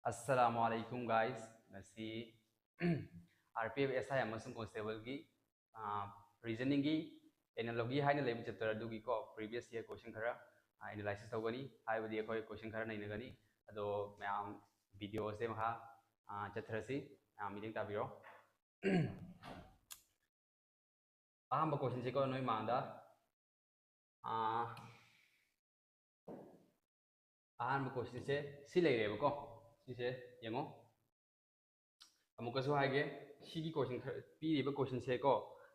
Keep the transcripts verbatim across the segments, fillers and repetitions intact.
Assalamu alaikum guys. ꯉꯁꯤ R P F, S I ꯑꯃꯁꯨꯡ ꯀꯣꯟꯁꯇꯦꯕꯜꯒꯤ ꯔꯤꯖꯅꯤꯡꯒꯤ ꯑꯦꯅꯥꯂꯣꯒꯤ ꯍꯥꯏꯅ ꯂꯩꯕ ꯆꯦꯞꯇꯔ ꯑꯗꯨꯒꯤꯀꯣ ꯄ꯭ꯔꯤꯚꯤꯌꯁ ꯏꯌꯔ ꯀꯣꯏꯁꯟ ꯈꯔ ꯑꯦꯅꯥꯂꯥꯏꯁꯤꯁ ꯇꯧꯒꯅꯤ꯫ ꯍꯥꯏꯕꯗꯤ ꯑꯩꯈꯣꯏ ꯀꯣꯏꯁꯟ ꯈꯔ ꯅꯩꯅꯒꯅꯤ꯫ ꯑꯗꯣ ꯃꯌꯥꯝ ꯚꯤꯗꯤꯑꯣꯁꯦ ꯃꯈꯥ ꯆꯠꯊꯔꯁꯤ꯫ ꯃꯌꯥꯝ ꯃꯤꯠꯌꯦꯡ ꯇꯥꯕꯤꯔꯣ꯫ ꯑꯍꯥꯟꯕ ꯀꯣꯏꯁꯟꯁꯦꯀꯣ ꯅꯣꯏ ꯃꯥꯡꯗ ꯑꯍꯥꯟꯕ ꯀꯣꯏꯁꯟꯁꯦ ꯁꯤ ꯂꯩꯔꯦꯕꯀꯣ꯫ ꯁꯤꯁꯦ ꯌꯦꯡꯉꯣ꯫ ꯑꯃꯨꯛꯀꯁꯨ ꯍꯥꯏꯒꯦ, ꯁꯤꯒꯤ ꯀꯣꯏꯁꯟ ꯄꯤꯔꯤꯕ ꯀꯣꯏꯁꯟꯁꯦꯀꯣ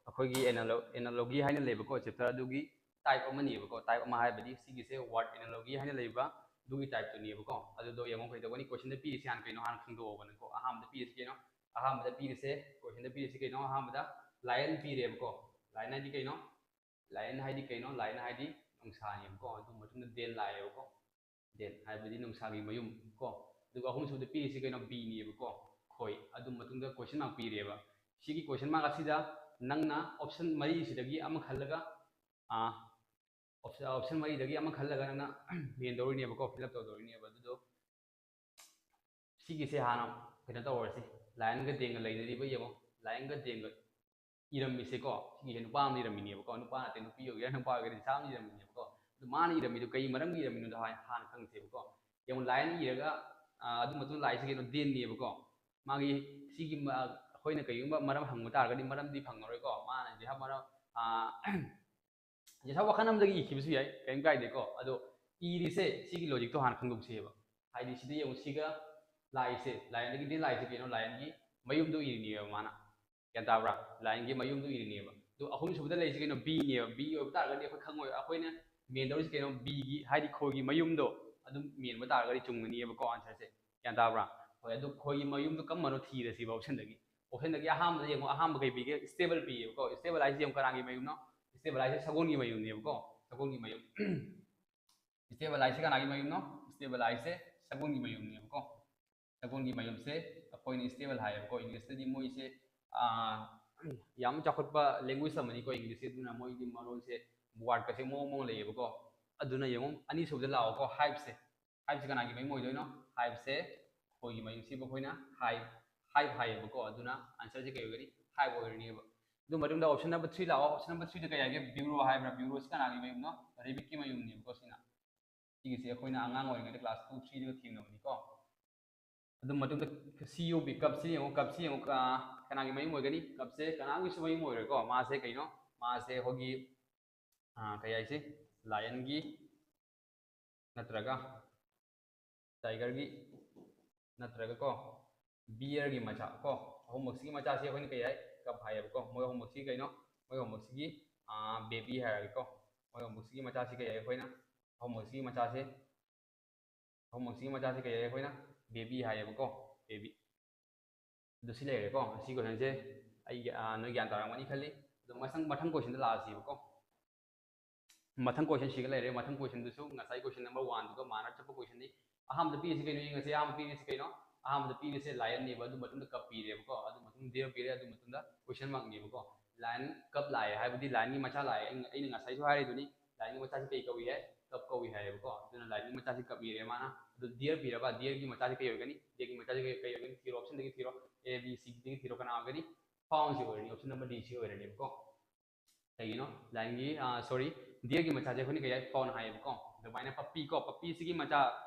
ꯑꯩꯈꯣꯏꯒꯤ ꯑꯦꯅꯥꯂꯣꯒꯤ ꯍꯥꯏꯅ ꯂꯩꯕꯀꯣ ꯆꯦꯞꯇꯔ ꯑꯗꯨꯒꯤ ꯇꯥꯏꯞ ꯑꯃꯅꯦꯕꯀꯣ꯫ ꯇꯥꯏꯞ ꯑꯃ ꯍꯥꯏꯕꯗꯤ ꯁꯤꯒꯤꯁꯦ ꯋꯥꯔꯗ ꯑꯦꯅꯥꯂꯣꯒꯤ ꯍꯥꯏꯅ ꯂꯩꯕ ꯑꯗꯨꯒꯤ ꯇꯥꯏꯞꯇꯨꯅꯦꯕꯀꯣ꯫ ꯑꯗꯨꯗꯣ ꯌꯦꯡꯉꯣ ꯀꯩꯗꯧꯒꯅꯤ, ꯀꯣꯏꯁꯟꯗ ꯄꯤꯔꯤꯁꯤ ꯍꯥꯟꯅ ꯀꯩꯅꯣ ꯍꯥꯟꯅ ꯈꯪꯗꯣꯛꯑꯣꯕꯅꯀꯣ꯫ ꯑꯍꯥꯟꯕꯗ ꯄꯤꯔꯤꯁꯤ ꯀꯩꯅꯣ? ꯑꯍꯥꯟꯕꯗ ꯄꯤꯔꯤꯁꯦ, ꯀꯣꯏꯁꯟꯗ ꯄꯤꯔꯤꯁꯤ ꯀꯩꯅꯣ? ꯑꯍꯥꯟꯕꯗ ꯂꯥꯏꯟ ꯄꯤꯔꯦꯕꯀꯣ꯫ ꯂꯥꯏꯟ ꯍꯥꯏꯗꯤ ꯀꯩꯅꯣ? ꯂꯥꯏꯟ ꯍꯥꯏꯗꯤ ꯀꯩꯅꯣ? ꯂꯥꯏꯟ ꯍꯥꯏꯗꯤ ꯅꯨꯡꯁꯥꯅꯦꯕꯀꯣ꯫ ꯑꯗꯨ ꯃꯇꯨꯡꯗ ꯗꯦꯟ ꯂꯥꯛꯑꯦꯕꯀꯣ꯫ ꯗꯦꯟ ꯍꯥꯏꯕꯗꯤ ꯅꯨꯡꯁꯥꯒꯤ ꯃꯌꯨꯝ ꯀꯣ꯫ ꯑꯗꯨꯒ ꯑꯍꯨꯝꯁꯨꯕꯗ ꯄꯤꯔꯤꯁꯤ ꯀꯩꯅꯣ? ꯕꯤꯅꯦꯕꯀꯣ꯫ ꯈꯣꯏ꯫ ꯑꯗꯨ ꯃꯇꯨꯡꯗ ꯀꯣꯏꯁꯟ ꯃꯥꯔꯛ ꯄꯤꯔꯦꯕ꯫ ꯁꯤꯒꯤ ꯀꯣꯏꯁꯟ ꯃꯥꯔꯛ ꯑꯁꯤꯗ ꯅꯪꯅ ꯑꯣꯞꯁꯟ ꯃꯔꯤꯁꯤꯗꯒꯤ ꯑꯃ ꯈꯜꯂꯒ ꯑꯣꯞꯁꯟ ꯃꯔꯤꯗꯒꯤ ꯑꯃ ꯈꯜꯂꯒ ꯅꯪꯅ ꯃꯦꯟꯗꯧꯔꯤꯅꯦꯕꯀꯣ, ꯐꯤꯜ ꯑꯞ ꯇꯧꯗꯧꯔꯤꯅꯦꯕ꯫ ꯑꯗꯨꯗꯣ ꯁꯤꯒꯤꯁꯦ ꯍꯥꯟꯅ ꯀꯩꯅꯣ ꯇꯧꯔꯁꯤ꯫ ꯂꯥꯏꯟꯒ ꯗꯦꯟꯒ ꯂꯩꯅꯔꯤꯕ ꯌꯦꯡꯉꯣ꯫ ꯂꯥꯏꯟꯒ ꯗꯦꯟꯒ ꯏꯔꯝꯃꯤꯁꯦꯀꯣ, ꯁꯤꯒꯤꯁꯦ ꯅꯨꯄꯥ ꯑꯃꯅ ꯏꯔꯝꯃꯤꯅꯦꯕꯀꯣ꯫ ꯅꯨꯄꯥ ꯅꯠꯇꯦ, ꯅꯨꯄꯤ ꯑꯣꯏꯒꯦꯔꯥ ꯅꯨꯄꯥ ꯑꯣꯏꯒꯦꯔꯥ ꯅꯤꯁꯥ ꯑꯃꯅ ꯏꯔꯝꯃꯤꯅꯦꯕꯀꯣ꯫ ꯑꯗꯨ ꯃꯥꯅ ꯏꯔꯝꯃꯤꯗꯣ ꯀꯩ ꯃꯔꯝꯒꯤ ꯏꯔꯝꯃꯤꯅꯣꯗꯣ ꯍꯥꯏ- ꯍꯥꯟꯅ ꯈꯪꯁꯦꯕꯀꯣ꯫ ꯌꯦꯡꯉꯣ, ꯂꯥꯏꯟ ꯏꯔꯒ ꯑꯗꯨ ꯃꯇꯨꯡ ꯂꯥꯛꯏꯁꯦ ꯀꯩꯅꯣ? ꯗꯦꯟꯅꯦꯕꯀꯣ꯫ ꯃꯥꯒꯤ ꯁꯤꯒꯤ ꯑꯩꯈꯣꯏꯅ ꯀꯩꯒꯨꯝꯕ ꯃꯔꯝ ꯍꯪꯕ ꯇꯥꯔꯒꯗꯤ ꯃꯔꯝꯗꯤ ꯐꯪꯉꯔꯣꯏꯀꯣ꯫ ꯃꯥꯅ ꯖꯤꯍꯥ ꯃꯔꯝ ꯖꯤꯍꯥ ꯋꯥꯈꯜ ꯑꯃꯗꯒꯤ ꯏꯈꯤꯕꯁꯨ ꯌꯥꯏ, ꯀꯔꯤꯝ ꯀꯥꯏꯗꯦꯀꯣ꯫ ꯑꯗꯣ ꯏꯔꯤꯁꯦ ꯁꯤꯒꯤ ꯂꯣꯖꯤꯛꯇꯣ ꯍꯥꯟꯅ ꯈꯪꯗꯣꯛꯁꯦꯕ꯫ ꯍꯥꯏꯗꯤ ꯁꯤꯗ ꯌꯦꯡꯉꯨ, ꯁꯤꯒ ꯂꯥꯏꯟꯁꯦ, ꯂꯥꯏꯟꯗꯒꯤꯗꯤ ꯂꯥꯏꯟꯁꯦ ꯀꯩꯅꯣ? ꯂꯥꯏꯟꯒꯤ ꯃꯌꯨꯝꯗꯣ ꯏꯔꯤꯅꯦꯕ ꯃꯥꯅ꯫ ꯒ꯭ꯌꯥꯟ ꯇꯥꯕ꯭ꯔꯥ? ꯂꯥꯏꯟꯒꯤ ꯃꯌꯨꯝꯗꯣ ꯏꯔꯤꯅꯦꯕ꯫ ꯑꯗꯣ ꯑꯍꯨꯝꯁꯨꯕꯗ ꯂꯩꯔꯤꯁꯦ ꯀꯩꯅꯣ? ꯕꯤꯅꯦꯕ꯫ ꯕꯤ ꯑꯣꯏꯕ ꯇꯥꯔꯒꯗꯤ ꯑꯩꯈꯣꯏ ꯈꯪꯉꯣꯏ꯫ ꯑꯩꯈꯣꯏꯅ ꯃꯦꯟꯗꯧꯔꯤꯁꯦ ꯀꯩꯅꯣ? ꯕꯤꯒꯤ ꯍꯥꯏꯗꯤ ꯈꯣꯏꯒꯤ ꯃꯌꯨꯝꯗꯣ ꯑꯗꯨꯝ ꯃꯦꯟꯕ ꯇꯥꯔꯒꯗꯤ ꯆꯨꯝꯒꯅꯤꯕꯀꯣ ꯑꯟꯁꯔꯁꯦ꯫ ꯒ꯭ꯌꯥꯟ ꯇꯥꯕ꯭ꯔꯥ? ꯍꯣꯏ, ꯑꯗꯨ ꯈꯣꯏꯒꯤ ꯃꯌꯨꯝꯗꯣ ꯀꯔꯝꯕꯅꯣ ꯊꯤꯔꯁꯤꯕ ꯑꯣꯞꯁꯟꯗꯒꯤ꯫ ꯑꯣꯞꯁꯟꯗꯒꯤ ꯑꯍꯥꯟꯕꯗ ꯌꯦꯡꯉꯣ, ꯑꯍꯥꯟꯕ ꯀꯩ ꯄꯤꯒꯦ? ꯁ꯭ꯇꯦꯕꯜ ꯄꯤꯌꯦꯕꯀꯣ꯫ ꯁ꯭ꯇꯦꯕꯜ ꯍꯥꯏꯁꯦ ꯌꯦꯡꯉꯣ ꯀꯅꯥꯒꯤ ꯃꯌꯨꯝꯅꯣ? ꯁ꯭ꯇꯦꯕꯜ ꯍꯥꯏꯁꯦ ꯁꯒꯣꯜꯒꯤ ꯃꯌꯨꯝꯅꯦꯕꯀꯣ꯫ ꯁꯒꯣꯜꯒꯤ ꯃꯌꯨꯝ꯫ ꯁ꯭ꯇꯦꯕꯜ ꯍꯥꯏꯁꯦ ꯀꯅꯥꯒꯤ ꯃꯌꯨꯝꯅꯣ? ꯁ꯭ꯇꯦꯕꯜ ꯍꯥꯏꯁꯦ ꯁꯒꯣꯜꯒꯤ ꯃꯌꯨꯝꯅꯦꯕꯀꯣ꯫ ꯁꯒꯣꯜꯒꯤ ꯃꯌꯨꯝꯁꯦ ꯑꯩꯈꯣꯏꯅ ꯁ꯭ꯇꯦꯕꯜ ꯍꯥꯏꯌꯦꯕꯀꯣ꯫ ꯏꯪꯂꯤꯁꯇꯗꯤ ꯃꯣꯏꯁꯦ ꯌꯥꯝ ꯆꯥꯎꯈꯠꯄ ꯂꯦꯡꯒ꯭ꯋꯦꯖ ꯑꯃꯅꯤꯀꯣ ꯏꯪꯂꯤꯁꯁꯦ꯫ ꯑꯗꯨꯅ ꯃꯣꯏꯒꯤ ꯃꯔꯣꯟꯁꯦ ꯋꯥꯔꯗꯀꯁꯦ ꯃꯑꯣꯡ ꯃꯑꯣꯡ ꯂꯩꯌꯦꯕꯀꯣ꯫ ꯑꯗꯨꯅ ꯌꯦꯡꯉꯣ, ꯑꯅꯤꯁꯨꯕꯗ ꯂꯥꯛꯑꯣꯀꯣ, ꯍꯥꯏꯞꯁꯦ꯫ ꯍꯥꯏꯞꯁꯦ ꯀꯅꯥꯒꯤ ꯃꯌꯨꯝ ꯑꯣꯏꯗꯣꯏꯅꯣ? ꯍꯥꯏꯞꯁꯦ ꯈꯣꯏꯒꯤ ꯃꯌꯨꯝꯁꯤꯕꯨ ꯑꯩꯈꯣꯏꯅ hive, hive ꯍꯥꯏꯌꯦꯕꯀꯣ꯫ ꯑꯗꯨꯅ answer ꯁꯦ ꯀꯩ ꯑꯣꯏꯒꯅꯤ? Hive ꯑꯣꯏꯔꯅꯤꯕ꯫ ꯑꯗꯨ ꯃꯇꯨꯡꯗ option number three ꯂꯥꯛꯑꯣ꯫ Option number three ꯗ ꯀꯩ ꯍꯥꯏꯒꯦ? Bureau ꯍꯥꯏꯕ꯭ꯔꯥ? Bureau ꯁꯤ ꯀꯅꯥꯒꯤ ꯃꯌꯨꯝꯅꯣ? Rabbit ꯀꯤ ꯃꯌꯨꯝꯅꯦꯕꯀꯣ ꯁꯤꯅ꯫ ꯁꯤꯒꯤꯁꯦ ꯑꯩꯈꯣꯏꯅ ꯑꯉꯥꯡ ꯑꯣꯏꯔꯤꯉꯩꯗ class two, three ꯗꯒ ꯊꯦꯡꯅꯕꯅꯤꯀꯣ꯫ ꯑꯗꯨ ꯃꯇꯨꯡꯗ C U B, cup ꯁꯤ ꯌꯦꯡꯉꯣ꯫ Cup ꯁꯤ ꯌꯦꯡꯉꯣ, ꯀ-, ꯀꯅꯥꯒꯤ ꯃꯌꯨꯝ ꯑꯣꯏꯒꯅꯤ? Cup ꯁꯦ ꯀꯅꯥꯒꯤꯁꯨ ꯃꯌꯨꯝ ꯑꯣꯏꯔꯣꯏꯀꯣ꯫ ꯃꯥꯁꯦ ꯀꯩꯅꯣ? ꯃꯥꯁꯦ ꯑꯩꯈꯣꯏꯒꯤ, ꯑ, ꯀꯩ ꯍꯥꯏꯁꯤ? Lion ꯒꯤ ꯅꯠꯇ꯭ꯔꯒ tiger ꯒꯤ ꯅꯠꯇ꯭ꯔꯒ ꯀꯣ, bear ꯒꯤ ꯃꯆꯥ ꯀꯣ, ꯑꯍꯨꯝꯃꯛꯁꯤꯒꯤ ꯃꯆꯥꯁꯤ ꯑꯩꯈꯣꯏꯅ ꯀꯩ ꯍꯥꯏ? Cup ꯍꯥꯏꯌꯦꯕꯀꯣ꯫ ꯃꯣꯏ ꯑꯍꯨꯝꯃꯛꯁꯤ ꯀꯩꯅꯣ? ꯃꯣꯏ ꯑꯍꯨꯝꯃꯛꯁꯤꯒꯤ, ꯑ, baby ꯍꯥꯏꯔꯒꯦꯀꯣ꯫ ꯃꯣꯏ ꯑꯍꯨꯝꯃꯛꯁꯤꯒꯤ ꯃꯆꯥꯁꯤ ꯀꯩ ꯍꯥꯏ ꯑꯩꯈꯣꯏꯅ? ꯑꯍꯨꯝꯃꯛꯁꯤꯒꯤ ꯃꯆꯥꯁꯦ, ꯑꯍꯨꯝꯃꯛꯁꯤꯒꯤ ꯃꯆꯥꯁꯦ ꯀꯩ ꯍꯥꯏ ꯑꯩꯈꯣꯏꯅ? Baby ꯍꯥꯏꯌꯦꯕꯀꯣ, baby꯫ ꯑꯗꯨ ꯁꯤ ꯂꯩꯔꯦꯀꯣ꯫ ꯁꯤ question ꯁꯦ ꯑꯩ, ꯑ, ꯅꯣꯏ ꯒ꯭ꯌꯥꯟ ꯇꯥꯔꯝꯒꯅꯤ ꯈꯜꯂꯤ꯫ ꯑꯗꯣ ꯃꯊꯪ, ꯃꯊꯪ question ꯗ ꯂꯥꯛꯑꯁꯤꯕꯀꯣ꯫ ꯃꯊꯪ question ꯁꯤꯒ ꯂꯩꯔꯦ꯫ ꯃꯊꯪ question ꯗꯨꯁꯨ ꯉꯁꯥꯏ question number one ꯗꯨꯒ ꯃꯥꯟꯅ ꯆꯠꯄ question ꯅꯤ꯫ ꯑꯍꯥꯟꯕꯗ ꯄꯤꯔꯤꯁꯤ ꯀꯩꯅꯣ ꯌꯦꯡꯉꯁꯤ꯫ ꯑꯍꯥꯟꯕ ꯄꯤꯔꯤꯁꯤ ꯀꯩꯅꯣ? ꯑꯍꯥꯟꯕꯗ ꯄꯤꯔꯤꯁꯦ lion ꯅꯦꯕ, ꯑꯗꯨ ꯃꯇꯨꯡꯗ cup ꯄꯤꯔꯦꯕꯀꯣ, ꯑꯗꯨ ꯃꯇꯨꯡꯗ deer ꯄꯤꯔꯦ, ꯑꯗꯨ ꯃꯇꯨꯡꯗ question mark ꯅꯦꯕꯀꯣ꯫ Lion, cup ꯂꯥꯛꯑꯦ ꯍꯥꯏꯕꯗꯤ lion ꯒꯤ ꯃꯆꯥ ꯂꯥꯛꯑꯦ꯫ ꯑꯩꯅ, ꯑꯩꯅ ꯉꯁꯥꯏꯁꯨ ꯍꯥꯏꯔꯤꯗꯨꯅꯤ, lion ꯒꯤ ꯃꯆꯥꯁꯤ ꯀꯩ ꯀꯧꯏ ꯍꯥꯏ? Cup ꯀꯧꯏ ꯍꯥꯏꯌꯦꯕꯀꯣ꯫ ꯑꯗꯨꯅ lion ꯒꯤ ꯃꯆꯥꯁꯤ cup ꯏꯔꯦ ꯃꯥꯅ꯫ ꯑꯗꯨ deer ꯄꯤꯔꯕ, deer ꯒꯤ ꯃꯆꯥꯁꯤ ꯀꯩ ꯑꯣꯏꯒꯅꯤ? Deer ꯒꯤ ꯃꯆꯥꯁꯤ ꯀꯩ, ꯀꯩ ꯑꯣꯏꯒꯅꯤ? ꯊꯤꯔꯣ, option ꯗꯒꯤ ꯊꯤꯔꯣ꯫ A, B, C ꯗꯒꯤ ꯊꯤꯔꯣ, ꯀꯅꯥ ꯑꯣꯏꯒꯅꯤ? Fawn ꯁꯤ ꯑꯣꯏꯔꯅꯤ, option number D ꯁꯤ ꯑꯣꯏꯔꯅꯦꯕꯀꯣ꯫ ꯀꯩꯒꯤꯅꯣ? Lion ꯒꯤ, ꯑ, sorry, deer ꯒꯤ ꯃꯆꯥꯁꯦ ꯑꯩꯈꯣꯏꯅ ꯀꯩ ꯍꯥꯏ? Fawn ꯍꯥꯏꯌꯦꯕꯀꯣ꯫ ꯑꯗꯨꯃꯥꯏꯅ puppy ꯀꯣ, puppy ꯁꯤꯒꯤ ꯃꯆꯥ,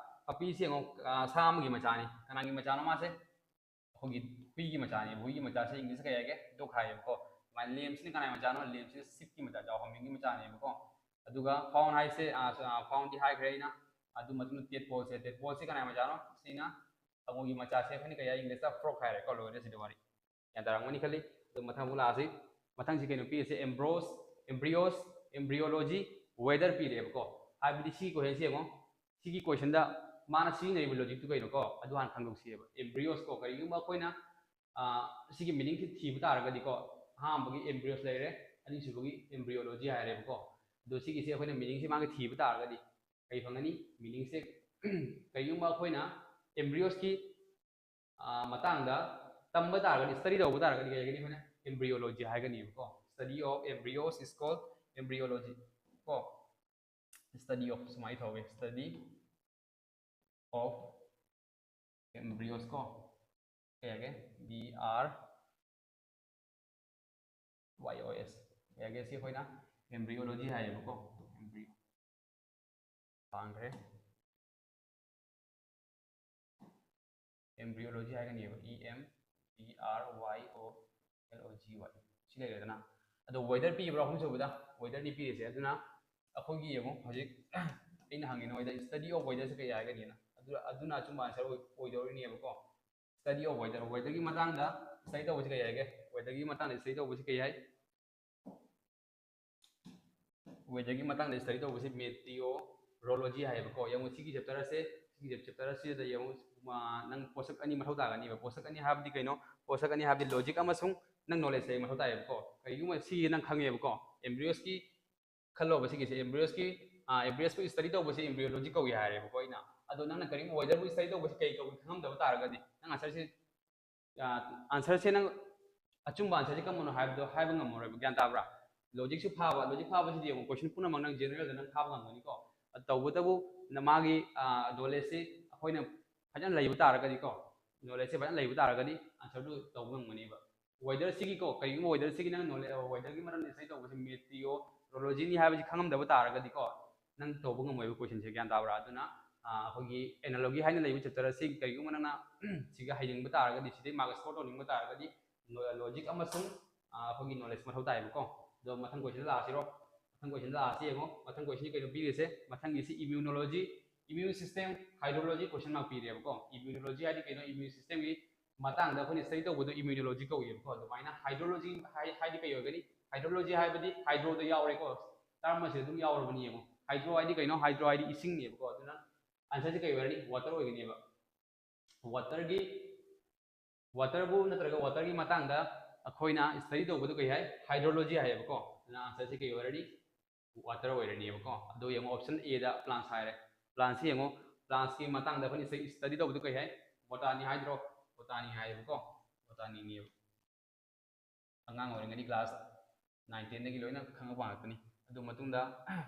puppy ꯁꯤ ꯌꯦꯡꯉꯣ, ꯑ, ꯁꯥ ꯑꯃꯒꯤ ꯃꯆꯥꯅꯤ꯫ ꯀꯅꯥꯒꯤ ꯃꯆꯥꯅꯣ ꯃꯥꯁꯦ? ꯑꯩꯈꯣꯏꯒꯤ ꯍꯨꯏꯒꯤ ꯃꯆꯥꯅꯦꯕ꯫ ꯍꯨꯏꯒꯤ ꯃꯆꯥꯁꯦ English ꯀꯩ ꯍꯥꯏꯒꯦ? Dog ꯍꯥꯏꯌꯦꯕꯀꯣ꯫ ꯑꯗꯨꯃꯥꯏꯅ lamb ꯁꯤꯅ ꯀꯅꯥꯒꯤ ꯃꯆꯥꯅꯣ? Lamb ꯁꯤꯅ sheep ꯀꯤ ꯃꯆꯥ, ꯆꯥꯎꯍꯟꯕꯤꯒꯤ ꯃꯆꯥꯅꯦꯕꯀꯣ꯫ ꯑꯗꯨꯒ fawn ꯍꯥꯏꯁꯦ, ꯑ, ꯑ, fawn ꯗꯤ ꯍꯥꯏꯈ꯭ꯔꯦ ꯑꯩꯅ꯫ ꯑꯗꯨ ꯃꯇꯨꯡꯗ tadpole ꯁꯦ, tadpole ꯁꯦ ꯀꯅꯥꯒꯤ ꯃꯆꯥꯅꯣ? ꯁꯤꯅ ꯍꯪꯉꯣꯏꯒꯤ ꯃꯆꯥꯁꯦ ꯑꯩꯈꯣꯏꯅ ꯀꯩ ꯍꯥꯏ? English ꯇ frog ꯍꯥꯏꯔꯦꯀꯣ꯫ ꯂꯣꯏꯔꯦ ꯁꯤꯗ ꯋꯥꯔꯤ꯫ ꯒ꯭ꯌꯥꯟ ꯇꯥꯔꯝꯒꯅꯤ ꯈꯜꯂꯤ꯫ ꯑꯗꯨ ꯃꯊꯪ ꯑꯃꯨꯛ ꯂꯥꯛꯑꯁꯤ꯫ ꯃꯊꯪꯁꯤ ꯀꯩꯅꯣ ꯄꯤꯔꯤꯁꯦ? Embryos, embryos, embryology, weather ꯄꯤꯔꯦꯕꯀꯣ꯫ ꯍꯥꯏꯕꯗꯤ ꯁꯤꯒꯤ question ꯁꯤ ꯌꯦꯡꯉꯣ꯫ ꯁꯤꯒꯤ question ꯗ ꯃꯥꯅ ꯁꯤꯖꯤꯟꯅꯔꯤꯕ logic ꯇꯨ ꯀꯩꯅꯣ ꯀꯣ? ꯑꯗꯨ ꯍꯥꯟꯅ ꯈꯪꯗꯣꯛꯁꯤꯑꯕ꯫ Embryos ꯀꯣ, ꯀꯔꯤꯒꯨꯝꯕ ꯑꯩꯈꯣꯏꯅ, ꯑ, ꯁꯤꯒꯤ meaning ꯁꯤ ꯊꯤꯕ ꯇꯥꯔꯒꯗꯤꯀꯣ, ꯑꯍꯥꯟꯕꯒꯤ embryos ꯂꯩꯔꯦ, ꯑꯅꯤꯁꯨꯕꯒꯤ embryology ꯍꯥꯏꯔꯦꯕꯀꯣ꯫ ꯑꯗꯣ ꯁꯤꯒꯤꯁꯦ ꯑꯩꯈꯣꯏꯅ meaning ꯁꯤ ꯃꯥꯒꯤ ꯊꯤꯕ ꯇꯥꯔꯒꯗꯤ ꯀꯩ ꯐꯪꯒꯅꯤ? Meaning ꯁꯦ ꯀꯔꯤꯒꯨꯝꯕ ꯑꯩꯈꯣꯏꯅ embryos ꯀꯤ, ꯑ, ꯃꯇꯥꯡꯗ ꯇꯝꯕ ꯇꯥꯔꯒꯗꯤ, study ꯇꯧꯕ ꯇꯥꯔꯒꯗꯤ ꯀꯩ ꯍꯥꯏꯒꯅꯤ? ꯑꯩꯈꯣꯏꯅ embryology ꯍꯥꯏꯒꯅꯤꯕꯀꯣ꯫ Study of embryos is called embryology ꯀꯣ꯫ Study of ꯁꯨꯃꯥꯏꯅ ꯊꯧꯋꯦ, study of Embryos ꯀꯣ, ꯀꯩ ꯍꯥꯏꯒꯦ? B R Y O S꯫ ꯀꯩ ꯍꯥꯏꯒꯦ? ꯁꯤ ꯑꯩꯈꯣꯏꯅ embryology ꯍꯥꯏꯌꯦꯕꯀꯣ꯫ Embryo ꯄꯥꯡꯈ꯭ꯔꯦ꯫ Embryology ꯍꯥꯏꯒꯅꯦꯕ, E M B R Y O L O G Y꯫ ꯁꯤ ꯂꯩꯔꯦꯗꯅ꯫ ꯑꯗꯣ weather ꯄꯤꯕ꯭ꯔꯥ? ꯑꯍꯨꯝꯁꯨꯕꯗ weatherꯅꯤ ꯄꯤꯔꯤꯁꯦ꯫ ꯑꯗꯨꯅ ꯑꯩꯈꯣꯏꯒꯤ ꯌꯦꯡꯉꯣ, ꯍꯧꯖꯤꯛ ꯑꯩꯅ ꯍꯪꯉꯤ ꯅꯉꯣꯟꯗ, study of weatherꯁꯦ ꯀꯩ ꯍꯥꯏꯒꯅꯤꯅ? ꯑꯗꯨ, ꯑꯗꯨꯅ ꯑꯆꯨꯝꯕ answer ꯑꯣꯏ-, ꯑꯣꯏꯗꯧꯔꯤꯅꯦꯕꯀꯣ꯫ Study of weather, weatherꯒꯤ ꯃꯇꯥꯡꯗ study ꯇꯧꯕꯁꯤ ꯀꯩ ꯍꯥꯏꯒꯦ? Weatherꯒꯤ ꯃꯇꯥꯡꯗ study ꯇꯧꯕꯁꯤ ꯀꯩ ꯍꯥꯏ? Weatherꯒꯤ ꯃꯇꯥꯡꯗ study ꯇꯧꯕꯁꯤ meteorology ꯍꯥꯏꯌꯦꯕꯀꯣ꯫ ꯌꯦꯡꯉꯨ, ꯁꯤꯒꯤ chapter ꯑꯁꯦ, ꯁꯤꯒꯤ chapter ꯑꯁꯤꯗ ꯌꯦꯡꯉꯨ, ꯃꯥ, ꯅꯪ ꯄꯣꯠꯁꯛ ꯑꯅꯤ ꯃꯊꯧ ꯇꯥꯒꯅꯤꯕ꯫ ꯄꯣꯠꯁꯛ ꯑꯅꯤ ꯍꯥꯏꯕꯗꯤ ꯀꯩꯅꯣ? ꯄꯣꯠꯁꯛ ꯑꯅꯤ ꯍꯥꯏꯕꯗꯤ logic ꯑꯃꯁꯨꯡ ꯅꯪ knowledge ꯂꯩꯕ ꯃꯊꯧ ꯇꯥꯏꯌꯦꯕꯀꯣ꯫ ꯀꯔꯤꯒꯨꯝꯕ ꯁꯤ ꯅꯪ ꯈꯪꯉꯦꯕꯀꯣ, embryosꯀꯤ ꯈꯜꯂꯣꯕ ꯁꯤꯒꯤꯁꯦ, embryosꯀꯤ, ꯑꯥ, embryosꯄꯨ study ꯇꯧꯕꯁꯤ embryology ꯀꯧꯏ ꯍꯥꯏꯔꯦꯕꯀꯣ ꯑꯩꯅ꯫ ꯑꯗꯣ ꯅꯪꯅ ꯀꯔꯤꯒꯨꯝꯕ weatherꯕꯨ study ꯇꯧꯕꯁꯤ ꯀꯩ ꯀꯧꯏ ꯈꯪꯉꯝꯗꯕ ꯇꯥꯔꯒꯗꯤ, ꯅꯪ answerꯁꯤ, ꯑꯥ, answerꯁꯦ ꯅꯪ ꯑꯆꯨꯝꯕ answerꯁꯦ ꯀꯔꯝꯕꯅꯣ ꯍꯥꯏꯕꯗꯣ ꯍꯥꯏꯕ ꯉꯝꯃꯔꯣꯏꯕ, ꯒ꯭ꯌꯥꯟ ꯇꯥꯕ꯭ꯔꯥ? Logicꯁꯨ ꯐꯥꯕ, logic ꯐꯥꯕꯁꯤꯗꯤ ꯌꯦꯡꯉꯨ, question ꯄꯨꯝꯅꯃꯛ ꯅꯪ generalꯗ ꯅꯪ ꯐꯥꯕ ꯉꯝꯒꯅꯤꯀꯣ꯫ ꯑꯗꯨ ꯇꯧꯕꯇꯕꯨ ꯅ-, ꯃꯥꯒꯤ, ꯑꯥ, knowledgeꯁꯤ ꯑꯩꯈꯣꯏꯅ ꯐꯖꯅ ꯂꯩꯕ ꯇꯥꯔꯒꯗꯤꯀꯣ, knowledgeꯁꯤ ꯐꯖꯅ ꯂꯩꯕ ꯇꯥꯔꯒꯗꯤ answerꯗꯨ ꯇꯧꯕ ꯉꯝꯒꯅꯦꯕ꯫ Weatherꯁꯤꯒꯤꯀꯣ, ꯀꯔꯤꯒꯨꯝꯕ weatherꯁꯤꯒꯤ ꯅꯪ knowledge, weatherꯒꯤ ꯃꯔꯝꯗ study ꯇꯧꯕꯁꯦ meteorologyꯅꯤ ꯍꯥꯏꯕꯁꯤ ꯈꯪꯉꯝꯗꯕ ꯇꯥꯔꯒꯗꯤꯀꯣ, ꯅꯪ ꯇꯧꯕ ꯉꯝꯃꯣꯏꯕ questionꯁꯦ, ꯒ꯭ꯌꯥꯟ ꯇꯥꯕ꯭ꯔꯥ? ꯑꯗꯨꯅ, ꯑꯥ, ꯑꯩꯈꯣꯏꯒꯤ analogy ꯍꯥꯏꯅ ꯂꯩꯕ chapter ꯑꯁꯤ ꯀꯔꯤꯒꯨꯝꯕ ꯅꯪꯅ ꯁꯤꯒ ꯍꯩꯅꯤꯡꯕ ꯇꯥꯔꯒꯗꯤ, ꯁꯤꯗꯩ mark score ꯇꯧꯅꯤꯡꯕ ꯇꯥꯔꯒꯗꯤ, ꯂꯣ-, logic ꯑꯃꯁꯨꯡ, ꯑꯥ, ꯑꯩꯈꯣꯏꯒꯤ knowledge ꯃꯊꯧ ꯇꯥꯏꯌꯦꯕꯀꯣ꯫ ꯑꯗꯣ ꯃꯊꯪ questionꯗ ꯂꯥꯛꯑꯁꯤꯔꯣ? ꯃꯊꯪ questionꯗ ꯂꯥꯛꯑꯁꯤ ꯌꯦꯡꯉꯣ꯫ ꯃꯊꯪ questionꯁꯤ ꯀꯩꯅꯣ ꯄꯤꯔꯤꯁꯦ? ꯃꯊꯪꯒꯤꯁꯤ immunology, immune system, hydrology question mark ꯄꯤꯔꯦꯕꯀꯣ꯫ Immunology ꯍꯥꯏꯗꯤ ꯀꯩꯅꯣ? Immune systemꯒꯤ ꯃꯇꯥꯡꯗ ꯑꯩꯈꯣꯏꯅ study ꯇꯧꯕꯗꯣ immunology ꯀꯧꯏꯕꯀꯣ꯫ ꯑꯗꯨꯃꯥꯏꯅ hydrology ꯍꯥꯏ-, ꯍꯥꯏꯗꯤ ꯀꯩ ꯑꯣꯏꯒꯅꯤ? Hydrology ꯍꯥꯏꯕꯗꯤ hydroꯗ ꯌꯥꯎꯔꯦꯀꯣ, term ꯑꯁꯤꯗ ꯑꯗꯨꯝ ꯌꯥꯎꯔꯕꯅꯤ ꯌꯦꯡꯉꯣ꯫ Hydro ꯍꯥꯏꯗꯤ ꯀꯩꯅꯣ? Hydro ꯍꯥꯏꯗꯤ ꯏꯁꯤꯡꯅꯦꯕꯀꯣ꯫ ꯑꯗꯨꯅ answerꯁꯤ ꯀꯩ ꯑꯣꯏꯔꯅꯤ? Water ꯑꯣꯏꯒꯅꯦꯕ꯫ Waterꯒꯤ, waterꯕꯨ ꯅꯠꯇ꯭ꯔꯒ waterꯒꯤ ꯃꯇꯥꯡꯗ ꯑꯩꯈꯣꯏꯅ study ꯇꯧꯕꯗꯨ ꯀꯩ ꯍꯥꯏ? Hydrology ꯍꯥꯏꯌꯦꯕꯀꯣ꯫ ꯑꯗꯨꯅ answerꯁꯤ ꯀꯩ ꯑꯣꯏꯔꯅꯤ? Water ꯑꯣꯏꯔꯅꯤꯕꯀꯣ꯫ ꯑꯗꯣ ꯌꯦꯡꯉꯣ, option Aꯗ plants ꯍꯥꯏꯔꯦ꯫ Plantsꯁꯤ ꯌꯦꯡꯉꯣ, plantsꯀꯤ ꯃꯇꯥꯡꯗ ꯑꯩꯈꯣꯏꯅ study ꯇꯧꯕꯗꯨ ꯀꯩ ꯍꯥꯏ? Botany ꯍꯥꯏꯗ꯭ꯔꯣ? Botany ꯍꯥꯏꯌꯦꯕꯀꯣ, botanyꯅꯦꯕ꯫ ꯑꯉꯥꯡ ꯑꯣꯏꯔꯤꯉꯩꯗꯤ class nine tenꯗꯒꯤ ꯂꯣꯏꯅ ꯈꯪꯉꯛꯄ ꯉꯥꯛꯇꯅꯤ꯫ ꯑꯗꯨ ꯃꯇꯨꯡꯗ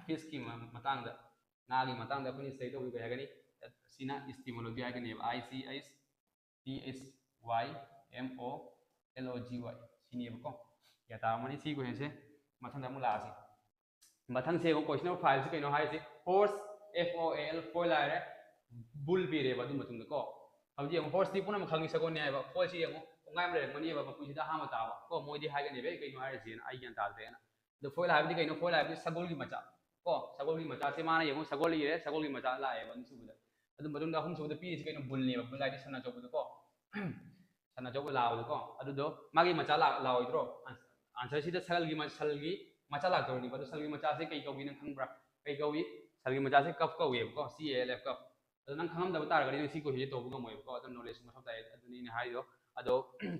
fishꯀꯤ ꯃ-, ꯃꯇꯥꯡꯗ, ꯉꯥꯒꯤ ꯃꯇꯥꯡꯗ ꯑꯩꯈꯣꯏꯅ study ꯇꯧꯕꯗꯨ ꯀꯩ ꯍꯥꯏꯒꯅꯤ? ꯁꯤꯅ entomology ꯍꯥꯏꯒꯅꯦꯕ, I C H T H Y M O L O G Y ꯁꯤꯅꯦꯕꯀꯣ꯫ ꯒ꯭ꯌꯥꯟ ꯇꯥꯔꯝꯃꯅꯤ ꯁꯤ ꯀꯣꯏꯁꯟꯁꯦ꯫ ꯃꯊꯪꯗ ꯑꯃꯨꯛ ꯂꯥꯛꯑꯁꯤ꯫ ꯃꯊꯪꯁꯦ ꯌꯦꯡꯉꯣ, ꯀꯣꯏꯁꯟ ꯅꯝꯕꯔ ꯐꯥꯏꯚꯁꯤ ꯀꯩꯅꯣ ꯍꯥꯏꯔꯤꯁꯦ? Horse, F O A L, foil ꯍꯥꯏꯔꯦ, ꯕꯨꯜ ꯄꯤꯔꯦꯕ ꯑꯗꯨ ꯃꯇꯨꯡꯗ ꯀꯣ꯫ ꯍꯧꯖꯤꯛ ꯌꯦꯡꯉꯣ, ꯍꯣꯔꯁꯇꯤ ꯄꯨꯝꯅꯃꯛ ꯈꯪꯉꯤ ꯁꯒꯣꯜꯅꯤ ꯍꯥꯏꯕ꯫ ꯐꯣꯏꯜꯁꯤ ꯌꯦꯡꯉꯣ, ꯄꯨꯡꯈꯥꯏ ꯑꯃ ꯂꯩꯔꯝꯒꯅꯦꯕ ꯃꯄꯨꯟꯁꯤꯗ ꯑꯍꯥꯟꯕ ꯇꯥꯕ ꯀꯣ꯫ ꯃꯣꯏꯗꯤ ꯍꯥꯏꯒꯅꯦꯕ, "ꯑꯩ ꯀꯩꯅꯣ ꯍꯥꯏꯔꯤꯁꯦꯅ ꯑꯩ ꯒ꯭ꯌꯥꯟ ꯇꯥꯗ꯭ꯔꯦꯅ"꯫ ꯑꯗꯣ ꯐꯣꯏꯜ ꯍꯥꯏꯕꯗꯤ ꯀꯩꯅꯣ? ꯐꯣꯏꯜ ꯍꯥꯏꯕꯗꯤ ꯁꯒꯣꯜꯒꯤ ꯃꯆꯥ ꯀꯣ꯫ ꯁꯒꯣꯜꯒꯤ ꯃꯆꯥꯁꯦ ꯃꯥꯅ ꯌꯦꯡꯉꯣ, ꯁꯒꯣꯜ ꯏꯔꯦ, ꯁꯒꯣꯜꯒꯤ ꯃꯆꯥ ꯂꯥꯛꯑꯦꯕ ꯑꯅꯤꯁꯨꯕꯗ꯫ ꯑꯗꯨ ꯃꯇꯨꯡꯗ ꯑꯍꯨꯝꯁꯨꯕꯗ ꯄꯤꯔꯤꯁꯤ ꯀꯩꯅꯣ? ꯕꯨꯜꯅꯦꯕ꯫ ꯕꯨꯜ ꯍꯥꯏꯗꯤ ꯁꯟ ꯑꯆꯧꯕꯗꯣ ꯀꯣ꯫ ꯁꯟ ꯑꯆꯧꯕ ꯂꯥꯛꯑꯕꯗꯣ ꯀꯣ꯫ ꯑꯗꯨꯗꯣ ꯃꯥꯒꯤ ꯃꯆꯥ ꯂꯥꯛ-, ꯂꯥꯛꯑꯣꯏꯗ꯭ꯔꯣ? ꯑꯟ-, ꯑꯟꯁꯔꯁꯤꯗ ꯁꯜꯒꯤ ꯃ-, ꯁꯜꯒꯤ ꯃꯆꯥ ꯂꯥꯛꯇꯧꯔꯤꯅꯤꯀꯣ꯫ ꯑꯗꯣ ꯁꯜꯒꯤ ꯃꯆꯥꯁꯦ ꯀꯩ ꯀꯧꯏ ꯅꯪ ꯈꯪꯕ꯭ꯔꯥ? ꯀꯩ ꯀꯧꯏ? ꯁꯜꯒꯤ ꯃꯆꯥꯁꯦ ꯀꯞ ꯀꯧꯏꯕꯀꯣ, C A L F, ꯀꯞ꯫ ꯑꯗꯣ ꯅꯪ ꯈꯪꯉꯝꯗꯕ ꯇꯥꯔꯒꯗꯤ ꯅꯪ ꯁꯤ ꯀꯣꯏꯁꯟꯁꯦ ꯇꯧꯕ ꯉꯝꯃꯣꯏꯕꯀꯣ꯫ ꯑꯗꯨꯝ ꯅꯣꯂꯦꯖ ꯃꯊꯧ ꯇꯥꯏ, ꯑꯗꯨꯅꯤ ꯑꯩꯅ ꯍꯥꯏꯗꯣ꯫ ꯑꯗꯣ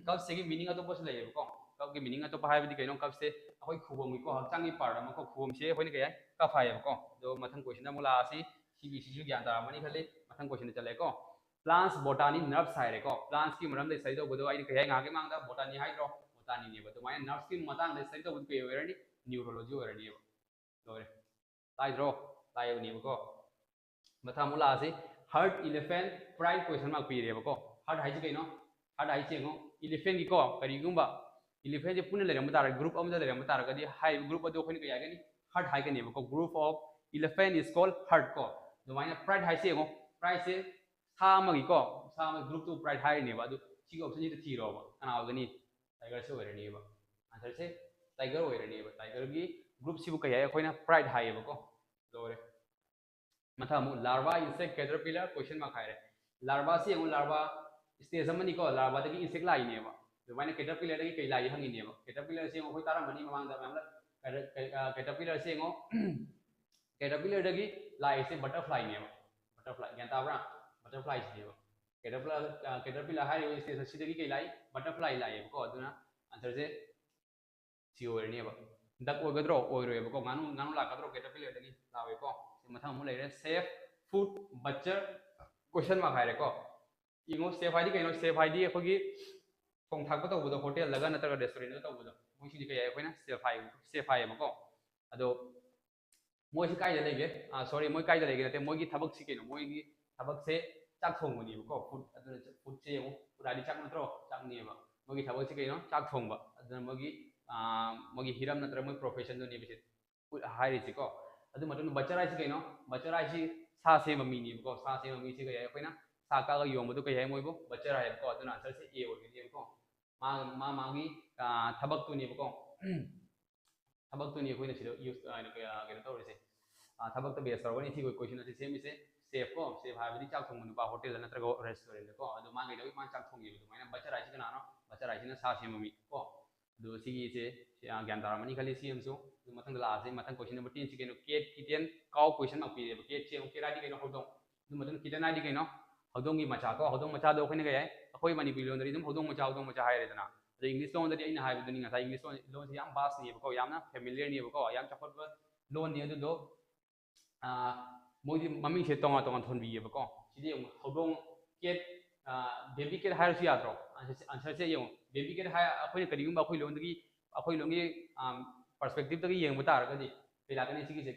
ꯀꯞꯁꯤꯒꯤ ꯃꯤꯅꯤꯡ ꯑꯇꯣꯞꯄꯁꯨ ꯂꯩꯌꯦꯕꯀꯣ꯫ ꯀꯞꯀꯤ ꯃꯤꯅꯤꯡ ꯑꯇꯣꯞꯄ ꯍꯥꯏꯕꯗꯤ ꯀꯩꯅꯣ? ꯀꯞꯁꯦ ꯑꯩꯈꯣꯏ ꯈꯨꯕꯣꯝꯒꯤꯀꯣ, ꯍꯛꯆꯥꯡꯒꯤ ꯄꯥꯔꯠ ꯑꯃꯀꯣ, ꯈꯨꯕꯣꯝꯁꯦ ꯑꯩꯈꯣꯏꯅ ꯀꯩ ꯍꯥꯏ? ꯀꯞ ꯍꯥꯏꯌꯦꯕꯀꯣ꯫ ꯑꯗꯣ ꯃꯊꯪ ꯀꯣꯏꯁꯟꯗ ꯑꯃꯨꯛ ꯂꯥꯛꯑꯁꯤ꯫ ꯁꯤ ꯕꯤ ꯁꯤꯁꯨ ꯒ꯭ꯌꯥꯟ ꯇꯥꯔꯝꯃꯅꯤ ꯈꯜꯂꯤ꯫ ꯃꯊꯪ ꯀꯣꯏꯁꯟꯗ ꯆꯠꯂꯦꯀꯣ꯫ Plants, botany, nerves ꯍꯥꯏꯔꯦꯀꯣ꯫ ꯄ꯭ꯂꯥꯟꯁꯀꯤ ꯃꯔꯝꯗ ꯁ꯭ꯇꯗꯤ ꯇꯧꯕꯗꯣ ꯑꯩꯅ ꯀꯩ ꯍꯥꯏ ꯉꯥꯏꯍꯥꯛꯀꯤ ꯃꯃꯥꯡꯗ? ꯕꯣꯇꯥꯅꯤ ꯍꯥꯏꯗ꯭ꯔꯣ? ꯕꯣꯇꯥꯅꯤꯅꯦꯕ꯫ ꯑꯗꯨꯃꯥꯏꯅ ꯅꯔꯚꯁꯀꯤ ꯃꯇꯥꯡꯗ ꯁ꯭ꯇꯗꯤ ꯇꯧꯕꯗꯣ ꯀꯩ ꯑꯣꯏꯔꯅꯤ? ꯅ꯭ꯌꯨꯔꯣꯂꯣꯖꯤ ꯑꯣꯏꯔꯅꯦꯕ꯫ ꯂꯣꯏꯔꯦ꯫ ꯇꯥꯏꯗ꯭ꯔꯣ? ꯇꯥꯏꯕꯅꯦꯕꯀꯣ꯫ ꯃꯊꯪ ꯑꯃꯨꯛ ꯂꯥꯛꯑꯁꯤ꯫ Herd, elephant, pride, question mark ꯄꯤꯔꯦꯕꯀꯣ꯫ Herd ꯍꯥꯏꯁꯤ ꯀꯩꯅꯣ? Herd ꯍꯥꯏꯁꯤ ꯌꯦꯡꯉꯣ, ꯏꯂꯤꯐꯦꯟꯒꯤꯀꯣ, ꯀꯔꯤꯒꯨꯝꯕ ꯏꯂꯤꯐꯦꯟꯁꯦ ꯄꯨꯟꯅ ꯂꯩꯔꯝꯕ ꯇꯥꯔꯒꯗꯤ, ꯒ꯭ꯔꯨꯞ ꯑꯃꯗ ꯂꯩꯔꯝꯕ ꯇꯥꯔꯒꯗꯤ, ꯍꯥꯏꯔꯤꯕ ꯒ꯭ꯔꯨꯞ ꯑꯗꯨ ꯑꯩꯈꯣꯏꯅ ꯀꯩ ꯍꯥꯏꯒꯅꯤ? Herd ꯍꯥꯏꯒꯅꯦꯕꯀꯣ꯫ Group of elephant is called herd ꯀꯣ꯫ ꯑꯗꯨꯃꯥꯏꯅ pride ꯍꯥꯏꯁꯤ ꯌꯦꯡꯉꯣ, prideꯁꯦ ꯁꯥ ꯑꯃꯒꯤꯀꯣ, ꯁꯥ ꯑꯃꯒꯤ ꯒ꯭ꯔꯨꯞꯇꯨ pride ꯍꯥꯏꯔꯤꯅꯦꯕ꯫ ꯑꯗꯨ ꯁꯤꯒꯤ ꯑꯣꯞꯁꯟꯁꯤꯗ ꯊꯤꯔꯣꯕ, ꯀꯅꯥ ꯑꯣꯏꯒꯅꯤ? ꯇꯥꯏꯒꯔꯁꯦ ꯑꯣꯏꯔꯅꯤꯕ꯫ ꯑꯟꯁꯔꯁꯦ ꯇꯥꯏꯒꯔ ꯑꯣꯏꯔꯅꯤꯕ꯫ ꯇꯥꯏꯒꯔꯒꯤ ꯒ꯭ꯔꯨꯞꯁꯤꯕꯨ ꯀꯩ ꯍꯥꯏ? ꯑꯩꯈꯣꯏꯅ pride ꯍꯥꯏꯌꯦꯕꯀꯣ꯫ ꯂꯣꯏꯔꯦ꯫ ꯃꯊꯪ ꯑꯃꯨꯛ larva, insect, caterpillar, question mark ꯍꯥꯏꯔꯦ꯫ Larvaꯁꯤ ꯌꯦꯡꯉꯨ, larva stage ꯑꯃꯅꯤꯀꯣ, larvaꯗꯒꯤ insect ꯂꯥꯛꯏꯅꯦꯕ꯫ ꯑꯗꯨꯃꯥꯏꯅ caterpillarꯗꯒꯤ ꯀꯩ ꯂꯥꯛꯏ ꯍꯪꯉꯤꯅꯦꯕ꯫ Caterpillarꯁꯤ ꯌꯦꯡꯉꯨ, ꯑꯩꯈꯣꯏ ꯇꯥꯔꯝꯃꯅꯤ ꯃꯃꯥꯡꯗ ꯃꯌꯥꯝꯅ꯫ Cater-, ꯀꯩ-, ꯑ, caterpillarꯁꯤ ꯌꯦꯡꯉꯣ, caterpillarꯗꯒꯤ ꯂꯥꯛꯏꯁꯦ butterflyꯅꯦꯕ꯫ Butterfly, ꯒ꯭ꯌꯥꯟ ꯇꯥꯕ꯭ꯔꯥ? Butterflyꯁꯤꯅꯦꯕ꯫ Caterpillar, ꯑ, caterpillar ꯍꯥꯏꯔꯤꯕ stage ꯑꯁꯤꯗꯒꯤ ꯀꯩ ꯂꯥꯛꯏ? Butterfly ꯂꯥꯛꯑꯦꯕꯀꯣ꯫ ꯑꯗꯨꯅ ꯑꯟꯁꯔꯁꯦ ꯁꯤ ꯑꯣꯏꯔꯅꯦꯕ꯫ Duck ꯑꯣꯏꯒꯗ꯭ꯔꯣ? ꯑꯣꯏꯔꯣꯏꯕꯀꯣ꯫ ꯉꯥꯅꯨ, ꯉꯥꯅꯨ ꯂꯥꯛꯀꯗ꯭ꯔꯣ? Caterpillarꯗꯒꯤ ꯂꯥꯛꯑꯣꯏꯀꯣ꯫ ꯁꯤ ꯃꯊꯪ ꯑꯃꯨꯛ ꯂꯩꯔꯦ, chef, food, butcher, question mark ꯍꯥꯏꯔꯦꯀꯣ꯫ ꯌꯦꯡꯉꯣ, chef ꯍꯥꯏꯗꯤ ꯀꯩꯅꯣ? Chef ꯍꯥꯏꯗꯤ ꯑꯩꯈꯣꯏꯒꯤ ꯊꯣꯡ ꯊꯥꯛꯄ ꯇꯧꯕꯗꯣ, ꯍꯣꯇꯦꯜꯗꯒ ꯅꯠꯇ꯭ꯔꯒ restaurantꯗ ꯇꯧꯕꯗꯣ, ꯃꯣꯏꯁꯤꯗꯤ ꯀꯩ ꯍꯥꯏ? ꯑꯩꯈꯣꯏꯅ chef ꯍꯥꯏ, chef ꯍꯥꯏꯌꯦꯕꯀꯣ꯫ ꯑꯗꯣ ꯃꯣꯏꯁꯤ ꯀꯥꯏꯗ ꯂꯩꯒꯦ? ꯑꯥ, sorry, ꯃꯣꯏ ꯀꯥꯏꯗ ꯂꯩꯒꯦ ꯅꯠꯇꯦ, ꯃꯣꯏꯒꯤ ꯊꯕꯛꯁꯤ ꯀꯩꯅꯣ? ꯃꯣꯏꯒꯤ ꯊꯕꯛꯁꯦ ꯆꯥꯛ ꯊꯣꯡꯕꯅꯦꯕꯀꯣ꯫ Food ꯑꯗꯨꯅ foodꯁꯦ ꯌꯦꯡꯉꯨ, food ꯍꯥꯏꯗꯤ ꯆꯥꯛ ꯅꯠꯇ꯭ꯔꯣ? ꯆꯥꯛꯅꯦꯕ꯫ ꯃꯣꯏꯒꯤ ꯊꯕꯛꯁꯦ ꯀꯩꯅꯣ? ꯆꯥꯛ ꯊꯣꯡꯕ꯫ ꯑꯗꯨꯅ ꯃꯣꯏꯒꯤ, ꯑꯥ, ꯃꯣꯏꯒꯤ ꯍꯤꯔꯝ ꯅꯠꯇ꯭ꯔꯒ ꯃꯣꯏ professionꯗꯨꯅꯦꯕ ꯁꯤ꯫ ꯍꯥꯏꯔꯤꯁꯤꯀꯣ꯫ ꯑꯗꯨ ꯃꯇꯨꯡꯗ butcher ꯍꯥꯏꯁꯤ ꯀꯩꯅꯣ? Butcher ꯍꯥꯏꯁꯤ ꯁꯥ ꯁꯦꯝꯕ ꯃꯤꯅꯦꯕꯀꯣ꯫ ꯁꯥ ꯁꯦꯝꯕ ꯃꯤꯁꯤ ꯀꯩ ꯍꯥꯏ? ꯑꯩꯈꯣꯏꯅ ꯁꯥ ꯀꯛꯑꯒ ꯌꯣꯟꯕꯗꯣ ꯀꯩ ꯍꯥꯏ ꯃꯣꯏꯕꯨ? Butcher ꯍꯥꯏꯌꯦꯕꯀꯣ꯫ ꯑꯗꯨꯅ answerꯁꯦ A ꯑꯣꯏꯒꯅꯦꯕꯀꯣ꯫ ꯃꯥ, ꯃꯥ ꯃꯥꯒꯤ, ꯑꯥ, ꯊꯕꯛꯇꯨꯅꯦꯕꯀꯣ꯫ ꯊꯕꯛꯇꯨꯅꯤ ꯑꯩꯈꯣꯏꯅ ꯁꯤꯗ use, ꯑ, ꯀꯩꯅꯣ, ꯀꯩꯅꯣ ꯇꯧꯔꯤꯁꯦ꯫ ꯑꯥ, ꯊꯕꯛꯇ base ꯇꯧꯔꯒꯅꯤ ꯁꯤ question ꯑꯁꯤ ꯁꯦꯝꯃꯤꯁꯦ꯫ Chef ꯀꯣ, chef ꯍꯥꯏꯕꯗꯤ ꯆꯥꯛ ꯊꯣꯡꯕ ꯅꯨꯄꯥ hotelꯗ ꯅꯠꯇ꯭ꯔꯒ restaurantꯗ ꯀꯣ꯫ ꯑꯗꯨ ꯃꯥ ꯀꯩꯗꯧꯏ? ꯃꯥ ꯆꯥꯛ ꯊꯣꯡꯉꯦꯕ꯫ ꯑꯗꯨꯃꯥꯏꯅ butcher ꯍꯥꯏꯁꯤ ꯀꯅꯥꯅꯣ? Butcher ꯍꯥꯏꯁꯤꯅ ꯁꯥ ꯁꯦꯝꯕ ꯃꯤ ꯀꯣ꯫ ꯑꯗꯨ ꯁꯤꯒꯤꯁꯦ, ꯁꯤ, ꯑ, ꯒ꯭ꯌꯥꯟ ꯇꯥꯔꯝꯃꯅꯤ ꯈꯜꯂꯤ ꯁꯤ ꯑꯃꯁꯨ꯫ ꯑꯗꯨ ꯃꯊꯪꯗ ꯂꯥꯛꯑꯁꯤ꯫ ꯃꯊꯪ question number tenꯁꯤ ꯀꯩꯅꯣ? Cat, kitten, cow question mark ꯄꯤꯔꯦꯕ꯫ Catꯁꯦ ꯑꯃꯨꯛ, cat ꯍꯥꯏꯗꯤ ꯀꯩꯅꯣ? ꯍꯧꯗꯣꯡ꯫ ꯑꯗꯨ ꯃꯊꯪ kitten ꯍꯥꯏꯗꯤ ꯀꯩꯅꯣ? ꯍꯧꯗꯣꯡꯒꯤ ꯃꯆꯥ ꯀꯣ꯫ ꯍꯧꯗꯣꯡ ꯃꯆꯥꯗꯣ ꯑꯩꯈꯣꯏꯅ ꯀꯩ ꯍꯥꯏ? ꯑꯩꯈꯣꯏ ꯃꯅꯤꯄꯨꯔꯤ ꯂꯣꯟꯗꯗꯤ ꯑꯗꯨꯝ ꯍꯧꯗꯣꯡ ꯃꯆꯥ, ꯍꯧꯗꯣꯡ ꯃꯆꯥ ꯍꯥꯏꯔꯦꯗꯅ꯫ ꯑꯗꯣ English ꯂꯣꯟꯗꯗꯤ ꯑꯩꯅ ꯍꯥꯏꯕꯗꯨꯅꯤ ꯉꯁꯥꯏ, English ꯂꯣꯟ, ꯂꯣꯟꯁꯤ ꯌꯥꯝ vastꯅꯦꯕꯀꯣ, ꯌꯥꯝꯅ familiarꯅꯦꯕꯀꯣ, ꯌꯥꯝ ꯆꯥꯎꯈꯠꯄ ꯂꯣꯟꯅꯤ꯫ ꯑꯗꯨꯗꯣ, ꯑꯥ, ꯃꯣꯏꯗꯤ ꯃꯃꯤꯡꯁꯦ ꯇꯣꯉꯥꯟ ꯇꯣꯉꯥꯟ ꯊꯣꯟꯕꯤꯌꯦꯕꯀꯣ꯫ ꯁꯤꯗꯤ ꯌꯦꯡꯉꯨ, ꯍꯧꯗꯣꯡ, cat, ꯑꯥ, baby cat ꯍꯥꯏꯔꯁꯨ ꯌꯥꯗ꯭ꯔꯣ? Answerꯁꯦ, answerꯁꯦ ꯌꯦꯡꯉꯨ, baby cat ꯍꯥꯏ, ꯑꯩꯈꯣꯏꯅ ꯀꯔꯤꯒꯨꯝꯕ ꯑꯩꯈꯣꯏ ꯂꯣꯟꯗꯒꯤ, ꯑꯩꯈꯣꯏ ꯂꯣꯟꯒꯤ, ꯑꯥ, perspectiveꯇꯒꯤ ꯌꯦꯡꯕ ꯇꯥꯔꯒꯗꯤ ꯀꯩ ꯂꯥꯛꯀꯅꯤ? ꯁꯤꯒꯤꯁꯦ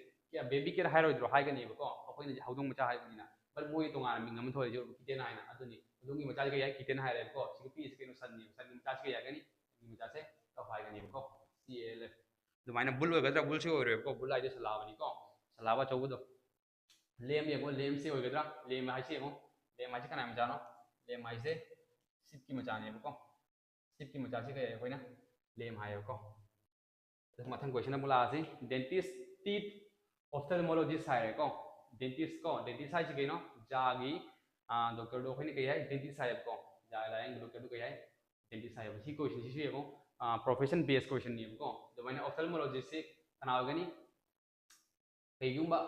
baby cat ꯍꯥꯏꯔꯣꯏꯗ꯭ꯔꯣ? ꯍꯥꯏꯒꯅꯦꯕꯀꯣ, ꯑꯩꯈꯣꯏꯅꯗꯤ ꯍꯧꯗꯣꯡ ꯃꯆꯥ ꯍꯥꯏꯕꯅꯤꯅ꯫ But ꯃꯣꯏ ꯇꯣꯉꯥꯟꯅ ꯃꯤꯡ ꯑꯃ ꯊꯣꯜꯂꯤꯁꯦ kitten ꯍꯥꯏꯅ꯫ ꯑꯗꯨꯅꯤ, ꯍꯧꯗꯣꯡꯒꯤ ꯃꯆꯥꯁꯦ ꯀꯩ ꯍꯥꯏ? Kitten ꯍꯥꯏꯔꯦꯕꯀꯣ꯫ ꯁꯤꯒ ꯄꯤꯔꯤꯁꯦ ꯀꯩꯅꯣ? ꯁꯟꯅꯦꯕ꯫ ꯁꯟꯒꯤ ꯃꯆꯥꯁꯦ ꯀꯩ ꯍꯥꯏꯒꯅꯤ? ꯁꯟꯒꯤ ꯃꯆꯥꯁꯦ cow ꯍꯥꯏꯒꯅꯦꯕꯀꯣ꯫ C A L F꯫ ꯑꯗꯨꯃꯥꯏꯅ bull ꯑꯣꯏꯒꯗ꯭ꯔꯥ? Bullꯁꯦ ꯑꯣꯏꯔꯣꯏꯕꯀꯣ꯫ Bull ꯍꯥꯏꯗꯤ ꯁꯂꯥꯕꯅꯤꯀꯣ꯫ ꯁꯂꯥꯕ ꯑꯆꯧꯕꯗꯣ꯫ Lamb ꯌꯦꯡꯉꯣ, lambꯁꯦ ꯑꯣꯏꯒꯗ꯭ꯔꯥ? Lamb ꯍꯥꯏꯁꯦ ꯌꯦꯡꯉꯣ꯫ Lamb ꯍꯥꯏꯁꯦ ꯀꯅꯥꯏ ꯃꯆꯥꯅꯣ? Lamb ꯍꯥꯏꯁꯦ sheepꯀꯤ ꯃꯆꯥꯅꯦꯕꯀꯣ꯫ Sheepꯀꯤ ꯃꯆꯥꯁꯦ ꯀꯩ ꯍꯥꯏ? ꯑꯩꯈꯣꯏꯅ lamb ꯍꯥꯏꯌꯦꯕꯀꯣ꯫ ꯑꯗꯨ ꯃꯊꯪ question ꯑꯃꯨꯛ ꯂꯥꯛꯑꯁꯤ꯫ Dentist, teeth, ophthalmologist ꯍꯥꯏꯔꯦꯀꯣ꯫ Dentist ꯀꯣ, dentist ꯍꯥꯏꯁꯤ ꯀꯩꯅꯣ? ꯖꯥꯒꯤ, ꯑꯥ, doctorꯗꯣ ꯑꯩꯈꯣꯏꯅ ꯀꯩ ꯍꯥꯏ? Dentist ꯍꯥꯏꯌꯦꯕꯀꯣ꯫ ꯖꯥ ꯂꯥꯌꯦꯡꯕ doctorꯗꯣ ꯀꯩ ꯍꯥꯏ? Dentist ꯍꯥꯏꯌꯦꯕ꯫ ꯁꯤ questionꯁꯤꯁꯨ ꯌꯦꯡꯉꯣ, ꯑꯥ, profession based questionꯅꯦꯕꯀꯣ꯫ ꯑꯗꯨꯃꯥꯏꯅ ophthalmologistꯁꯤ ꯀꯅꯥ ꯑꯣꯏꯒꯅꯤ? ꯀꯩꯒꯨꯝꯕ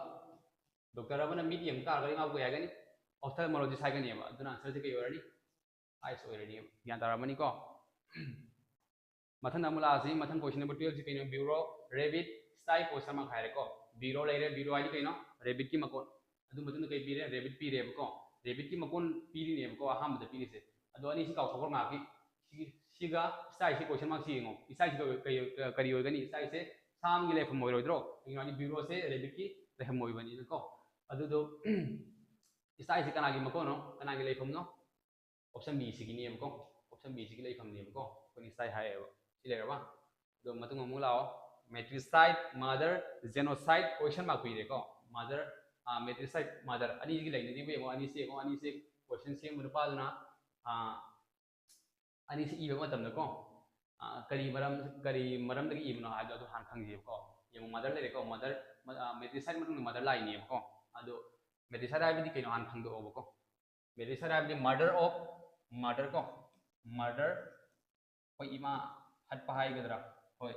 doctor ꯑꯃꯅ ꯃꯤꯠ ꯌꯦꯡꯕ ꯇꯥꯔꯒꯗꯤ ꯃꯥꯕꯨ ꯀꯩ ꯍꯥꯏꯒꯅꯤ? Ophthalmologist ꯍꯥꯏꯒꯅꯦꯕ꯫ ꯑꯗꯨꯅ answerꯁꯦ ꯀꯩ ꯑꯣꯏꯔꯅꯤ? Eyes ꯑꯣꯏꯔꯅꯤ꯫ ꯒ꯭ꯌꯥꯟ ꯇꯥꯔꯝꯃꯅꯤꯀꯣ? ꯃꯊꯪꯗ ꯑꯃꯨꯛ ꯂꯥꯛꯑꯁꯤ꯫ ꯃꯊꯪ question number twelveꯁꯤ ꯀꯩꯅꯣ? Bureau, rabbit, sty question mark ꯍꯥꯏꯔꯦꯀꯣ꯫ Bureau ꯂꯩꯔꯦ꯫ Bureau ꯍꯥꯏꯗꯤ ꯀꯩꯅꯣ? Rabbitꯀꯤ ꯃꯀꯣꯟ꯫ ꯑꯗꯨ ꯃꯇꯨꯡꯗ ꯀꯩ ꯄꯤꯔꯦ? Rabbit ꯄꯤꯔꯦꯕꯀꯣ꯫ Rabbitꯀꯤ ꯃꯀꯣꯟ ꯄꯤꯔꯤꯅꯦꯕꯀꯣ ꯑꯍꯥꯟꯕꯗ ꯄꯤꯔꯤꯁꯦ꯫ ꯑꯗꯣ ꯑꯅꯤꯁꯤ ꯀꯥꯎꯊꯣꯛꯈ꯭ꯔꯣ ꯉꯥꯏꯍꯥꯛꯀꯤ꯫ ꯁꯤꯒꯤ, ꯁꯤꯒ styꯁꯤ question markꯁꯤ ꯌꯦꯡꯉꯣ꯫ Styꯁꯤ ꯀꯔꯤ, ꯀꯔꯤ, ꯀꯔꯤ ꯑꯣꯏꯒꯅꯤ? Styꯁꯦ ꯁꯥ ꯑꯃꯒꯤ ꯂꯩꯐꯝ ꯑꯣꯏꯔꯣꯏꯗ꯭ꯔꯣ? ꯀꯩꯒꯤꯅꯣ ꯍꯥꯏꯗꯤ Bureauꯁꯦ rabbitꯀꯤ ꯂꯩꯐꯝ ꯑꯣꯏꯕꯅꯤꯅꯀꯣ꯫ ꯑꯗꯨꯗꯣ ꯏꯁꯇꯥꯏꯁꯤ ꯀꯅꯥꯒꯤ ꯃꯀꯣꯛꯅꯣ, ꯀꯅꯥꯒꯤ ꯂꯩꯐꯝꯅꯣ? Option B ꯁꯤꯒꯤꯅꯦꯕꯀꯣ, Option B ꯁꯤꯒꯤ ꯂꯩꯐꯝꯅꯦꯕꯀꯣ, ꯑꯩꯈꯣꯏꯅ ꯏꯁꯇꯥꯏ ꯍꯥꯏꯌꯦꯕ꯫ ꯁꯤ ꯂꯩꯔꯕ? ꯑꯗꯣ ꯃꯇꯨꯡ ꯑꯃꯨꯛ ꯂꯥꯛꯑꯣ, matricide, mother, genocide, question mark ꯄꯤꯔꯦꯀꯣ꯫ Mother, matricide, mother, ꯑꯅꯤꯁꯤꯒꯤ ꯂꯩꯅꯔꯤꯕ ꯌꯦꯡꯉꯣ, ꯑꯅꯤꯁꯤ ꯌꯦꯡꯉꯣ, ꯑꯅꯤꯁꯤ question ꯁꯦꯝꯕ ꯅꯨꯄꯥꯗꯨꯅ ꯑꯅꯤꯁꯤ ꯏꯕ ꯃꯇꯝꯗꯀꯣ, ꯀꯔꯤ ꯃꯔꯝ, ꯀꯔꯤ ꯃꯔꯝꯗꯒꯤ ꯏꯕꯅꯣ ꯍꯥꯏꯕꯗꯣ ꯑꯗꯨ ꯍꯥꯟꯅ ꯈꯪꯖꯩꯕꯀꯣ꯫ ꯌꯦꯡꯉꯣ, mother ꯂꯩꯔꯦꯀꯣ, mother, matricide ꯃꯇꯨꯡꯗ mother ꯂꯥꯛꯏꯅꯦꯕꯀꯣ꯫ ꯑꯗꯣ matricide ꯍꯥꯏꯕꯗꯤ ꯀꯩꯅꯣ ꯍꯥꯟꯅ ꯈꯪꯗꯣꯛꯑꯣꯕꯀꯣ꯫ Matricide ꯍꯥꯏꯕꯗꯤ murder of mother ꯀꯣ, murder, ꯑꯩꯈꯣꯏ ꯏꯃꯥ ꯍꯠꯄ ꯍꯥꯏꯒꯗ꯭ꯔꯥ? ꯍꯣꯏ,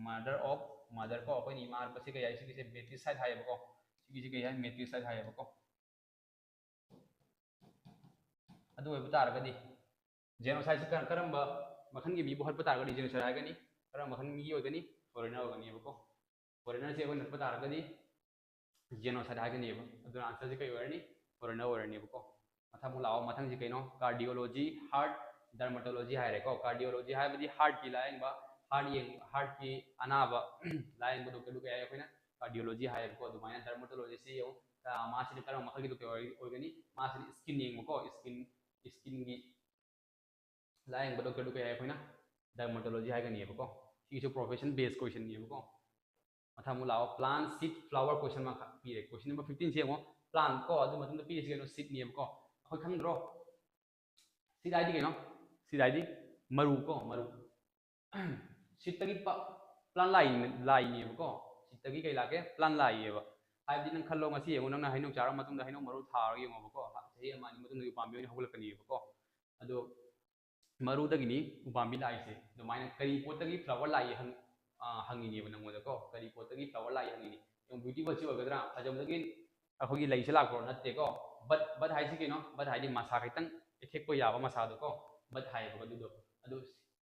murder of mother ꯀꯣ, ꯑꯩꯈꯣꯏꯅ ꯏꯃꯥ ꯍꯠꯄꯁꯤ ꯀꯩ ꯍꯥꯏ? ꯁꯤꯒꯤꯁꯦ matricide ꯍꯥꯏꯌꯦꯕꯀꯣ, ꯁꯤꯒꯤꯁꯦ ꯀꯩ ꯍꯥꯏ? Matricide ꯍꯥꯏꯌꯦꯕꯀꯣ꯫ ꯑꯗꯨ ꯑꯣꯏꯕ ꯇꯥꯔꯒꯗꯤ genocideꯁꯤ ꯀꯔꯝꯕ ꯃꯈꯜꯒꯤ ꯃꯤꯕꯨ ꯍꯠꯄ ꯇꯥꯔꯒꯗꯤ genocide ꯍꯥꯏꯒꯅꯤ? ꯀꯔꯝꯕ ꯃꯈꯜꯒꯤ ꯃꯤ ꯑꯣꯏꯒꯅꯤ? Foreigner ꯑꯣꯏꯒꯅꯦꯕꯀꯣ꯫ Foreignꯔꯁꯦ ꯑꯩꯈꯣꯏꯅ ꯍꯠꯄ ꯇꯥꯔꯒꯗꯤ genocide ꯍꯥꯏꯒꯅꯦꯕ꯫ ꯑꯗꯨꯅ answerꯁꯦ ꯀꯩ ꯑꯣꯏꯔꯅꯤ? Foreigner ꯑꯣꯏꯔꯅꯦꯕꯀꯣ꯫ ꯃꯊꯪ ꯑꯃꯨꯛ ꯂꯥꯛꯑꯣ, ꯃꯊꯪꯁꯤ ꯀꯩꯅꯣ? Cardiology, heart, dermatology ꯍꯥꯏꯔꯦꯀꯣ꯫ Cardiology ꯍꯥꯏꯕꯗꯤ heartꯀꯤ ꯂꯥꯌꯦꯡꯕ, heart ꯌꯦꯡ heartꯀꯤ ꯑꯅꯥꯕ ꯂꯥꯌꯦꯡꯕ doctorꯗꯨ ꯀꯩ ꯍꯥꯏ? ꯑꯩꯈꯣꯏꯅ cardiology ꯍꯥꯏꯌꯦꯕꯀꯣ꯫ ꯑꯗꯨꯃꯥꯏꯅ dermatologistꯁꯤ ꯌꯦꯡꯉꯨ, ꯃꯥꯁꯤꯅ ꯀꯔꯝꯕ ꯃꯈꯜꯒꯤ doctor ꯑꯣꯏꯒꯅꯤ? ꯃꯥꯁꯤꯅ skin ꯌꯦꯡꯕꯀꯣ, skin, skinꯒꯤ ꯂꯥꯌꯦꯡꯕ doctorꯗꯨ ꯀꯩ ꯍꯥꯏ? ꯑꯩꯈꯣꯏꯅ dermatology ꯍꯥꯏꯒꯅꯦꯕꯀꯣ꯫ ꯁꯤꯒꯤꯁꯨ profession based questionꯅꯦꯕꯀꯣ꯫ ꯃꯊꯪ ꯑꯃꯨꯛ ꯂꯥꯛꯑꯣ, plant, seed, flower, question mark ꯄꯤꯔꯦ꯫ Question number fifteen ꯁꯦ ꯌꯦꯡꯉꯣ, plant ꯀꯣ, ꯑꯗꯨ ꯃꯇꯨꯡꯗ ꯄꯤꯔꯤꯁꯤ ꯀꯩꯅꯣ? Seedꯅꯦꯕꯀꯣ꯫ ꯑꯩꯈꯣꯏ ꯈꯪꯗ꯭ꯔꯣ? Seed ꯍꯥꯏꯗꯤ ꯀꯩꯅꯣ? Seed ꯍꯥꯏꯗꯤ ꯃꯔꯨ ꯀꯣ, ꯃꯔꯨ꯫ Seedꯇꯒꯤ plant ꯂꯥꯛꯏ, ꯂꯥꯛꯏꯅꯦꯕꯀꯣ꯫ Seedꯇꯒꯤ ꯀꯩ ꯂꯥꯛꯀꯦ? Plant ꯂꯥꯛꯏꯌꯦꯕ꯫ ꯍꯥꯏꯕꯗꯤ ꯅꯪ ꯈꯜꯂꯣ, ꯉꯁꯤ ꯌꯦꯡꯉꯣ, ꯅꯪꯅ ꯍꯩꯅꯧ ꯆꯥꯔ ꯃꯇꯨꯡꯗ ꯍꯩꯅꯧ ꯃꯔꯨ ꯊꯥꯔꯒ ꯌꯦꯡꯉꯣꯕꯀꯣ, ꯆꯍꯤ ꯑꯃ ꯑꯅꯤ ꯃꯇꯨꯡꯗ ꯎꯄꯥꯝꯕꯤ ꯑꯣꯏꯅ ꯍꯧꯒꯠꯂꯛꯀꯅꯤꯕꯀꯣ꯫ ꯑꯗꯣ ꯃꯔꯨꯗꯒꯤꯅꯤ ꯎꯄꯥꯝꯕꯤ ꯂꯥꯛꯏꯁꯦ꯫ ꯑꯗꯨꯃꯥꯏꯅ ꯀꯔꯤ ꯄꯣꯠꯇꯒꯤ flower ꯂꯥꯛꯏ ꯍꯪ-, ꯑ, ꯍꯪꯉꯤꯅꯦꯕ ꯅꯪꯉꯣꯟꯗꯀꯣ꯫ ꯀꯔꯤ ꯄꯣꯠꯇꯒꯤ flower ꯂꯥꯛꯏ ꯍꯪꯉꯤꯅꯤ꯫ ꯌꯦꯡꯉꯣ, beauty ꯒꯤ ꯋꯥꯁꯤ ꯑꯣꯏꯒꯗ꯭ꯔꯥ? ꯐꯖꯕꯗꯒꯤ ꯑꯩꯈꯣꯏꯒꯤ ꯂꯩꯁꯦ ꯂꯥꯛꯄ꯭ꯔꯣ? ꯅꯠꯇꯦꯀꯣ꯫ Bud, bud ꯍꯥꯏꯁꯤ ꯀꯩꯅꯣ? Bud ꯍꯥꯏꯗꯤ ꯃꯁꯥ ꯈꯤꯇꯪ ꯊꯦꯛꯄ ꯌꯥꯕ ꯃꯁꯥꯗꯣꯀꯣ, bud ꯍꯥꯏꯌꯦꯕꯀꯣ ꯑꯗꯨꯗꯣ꯫ ꯑꯗꯨ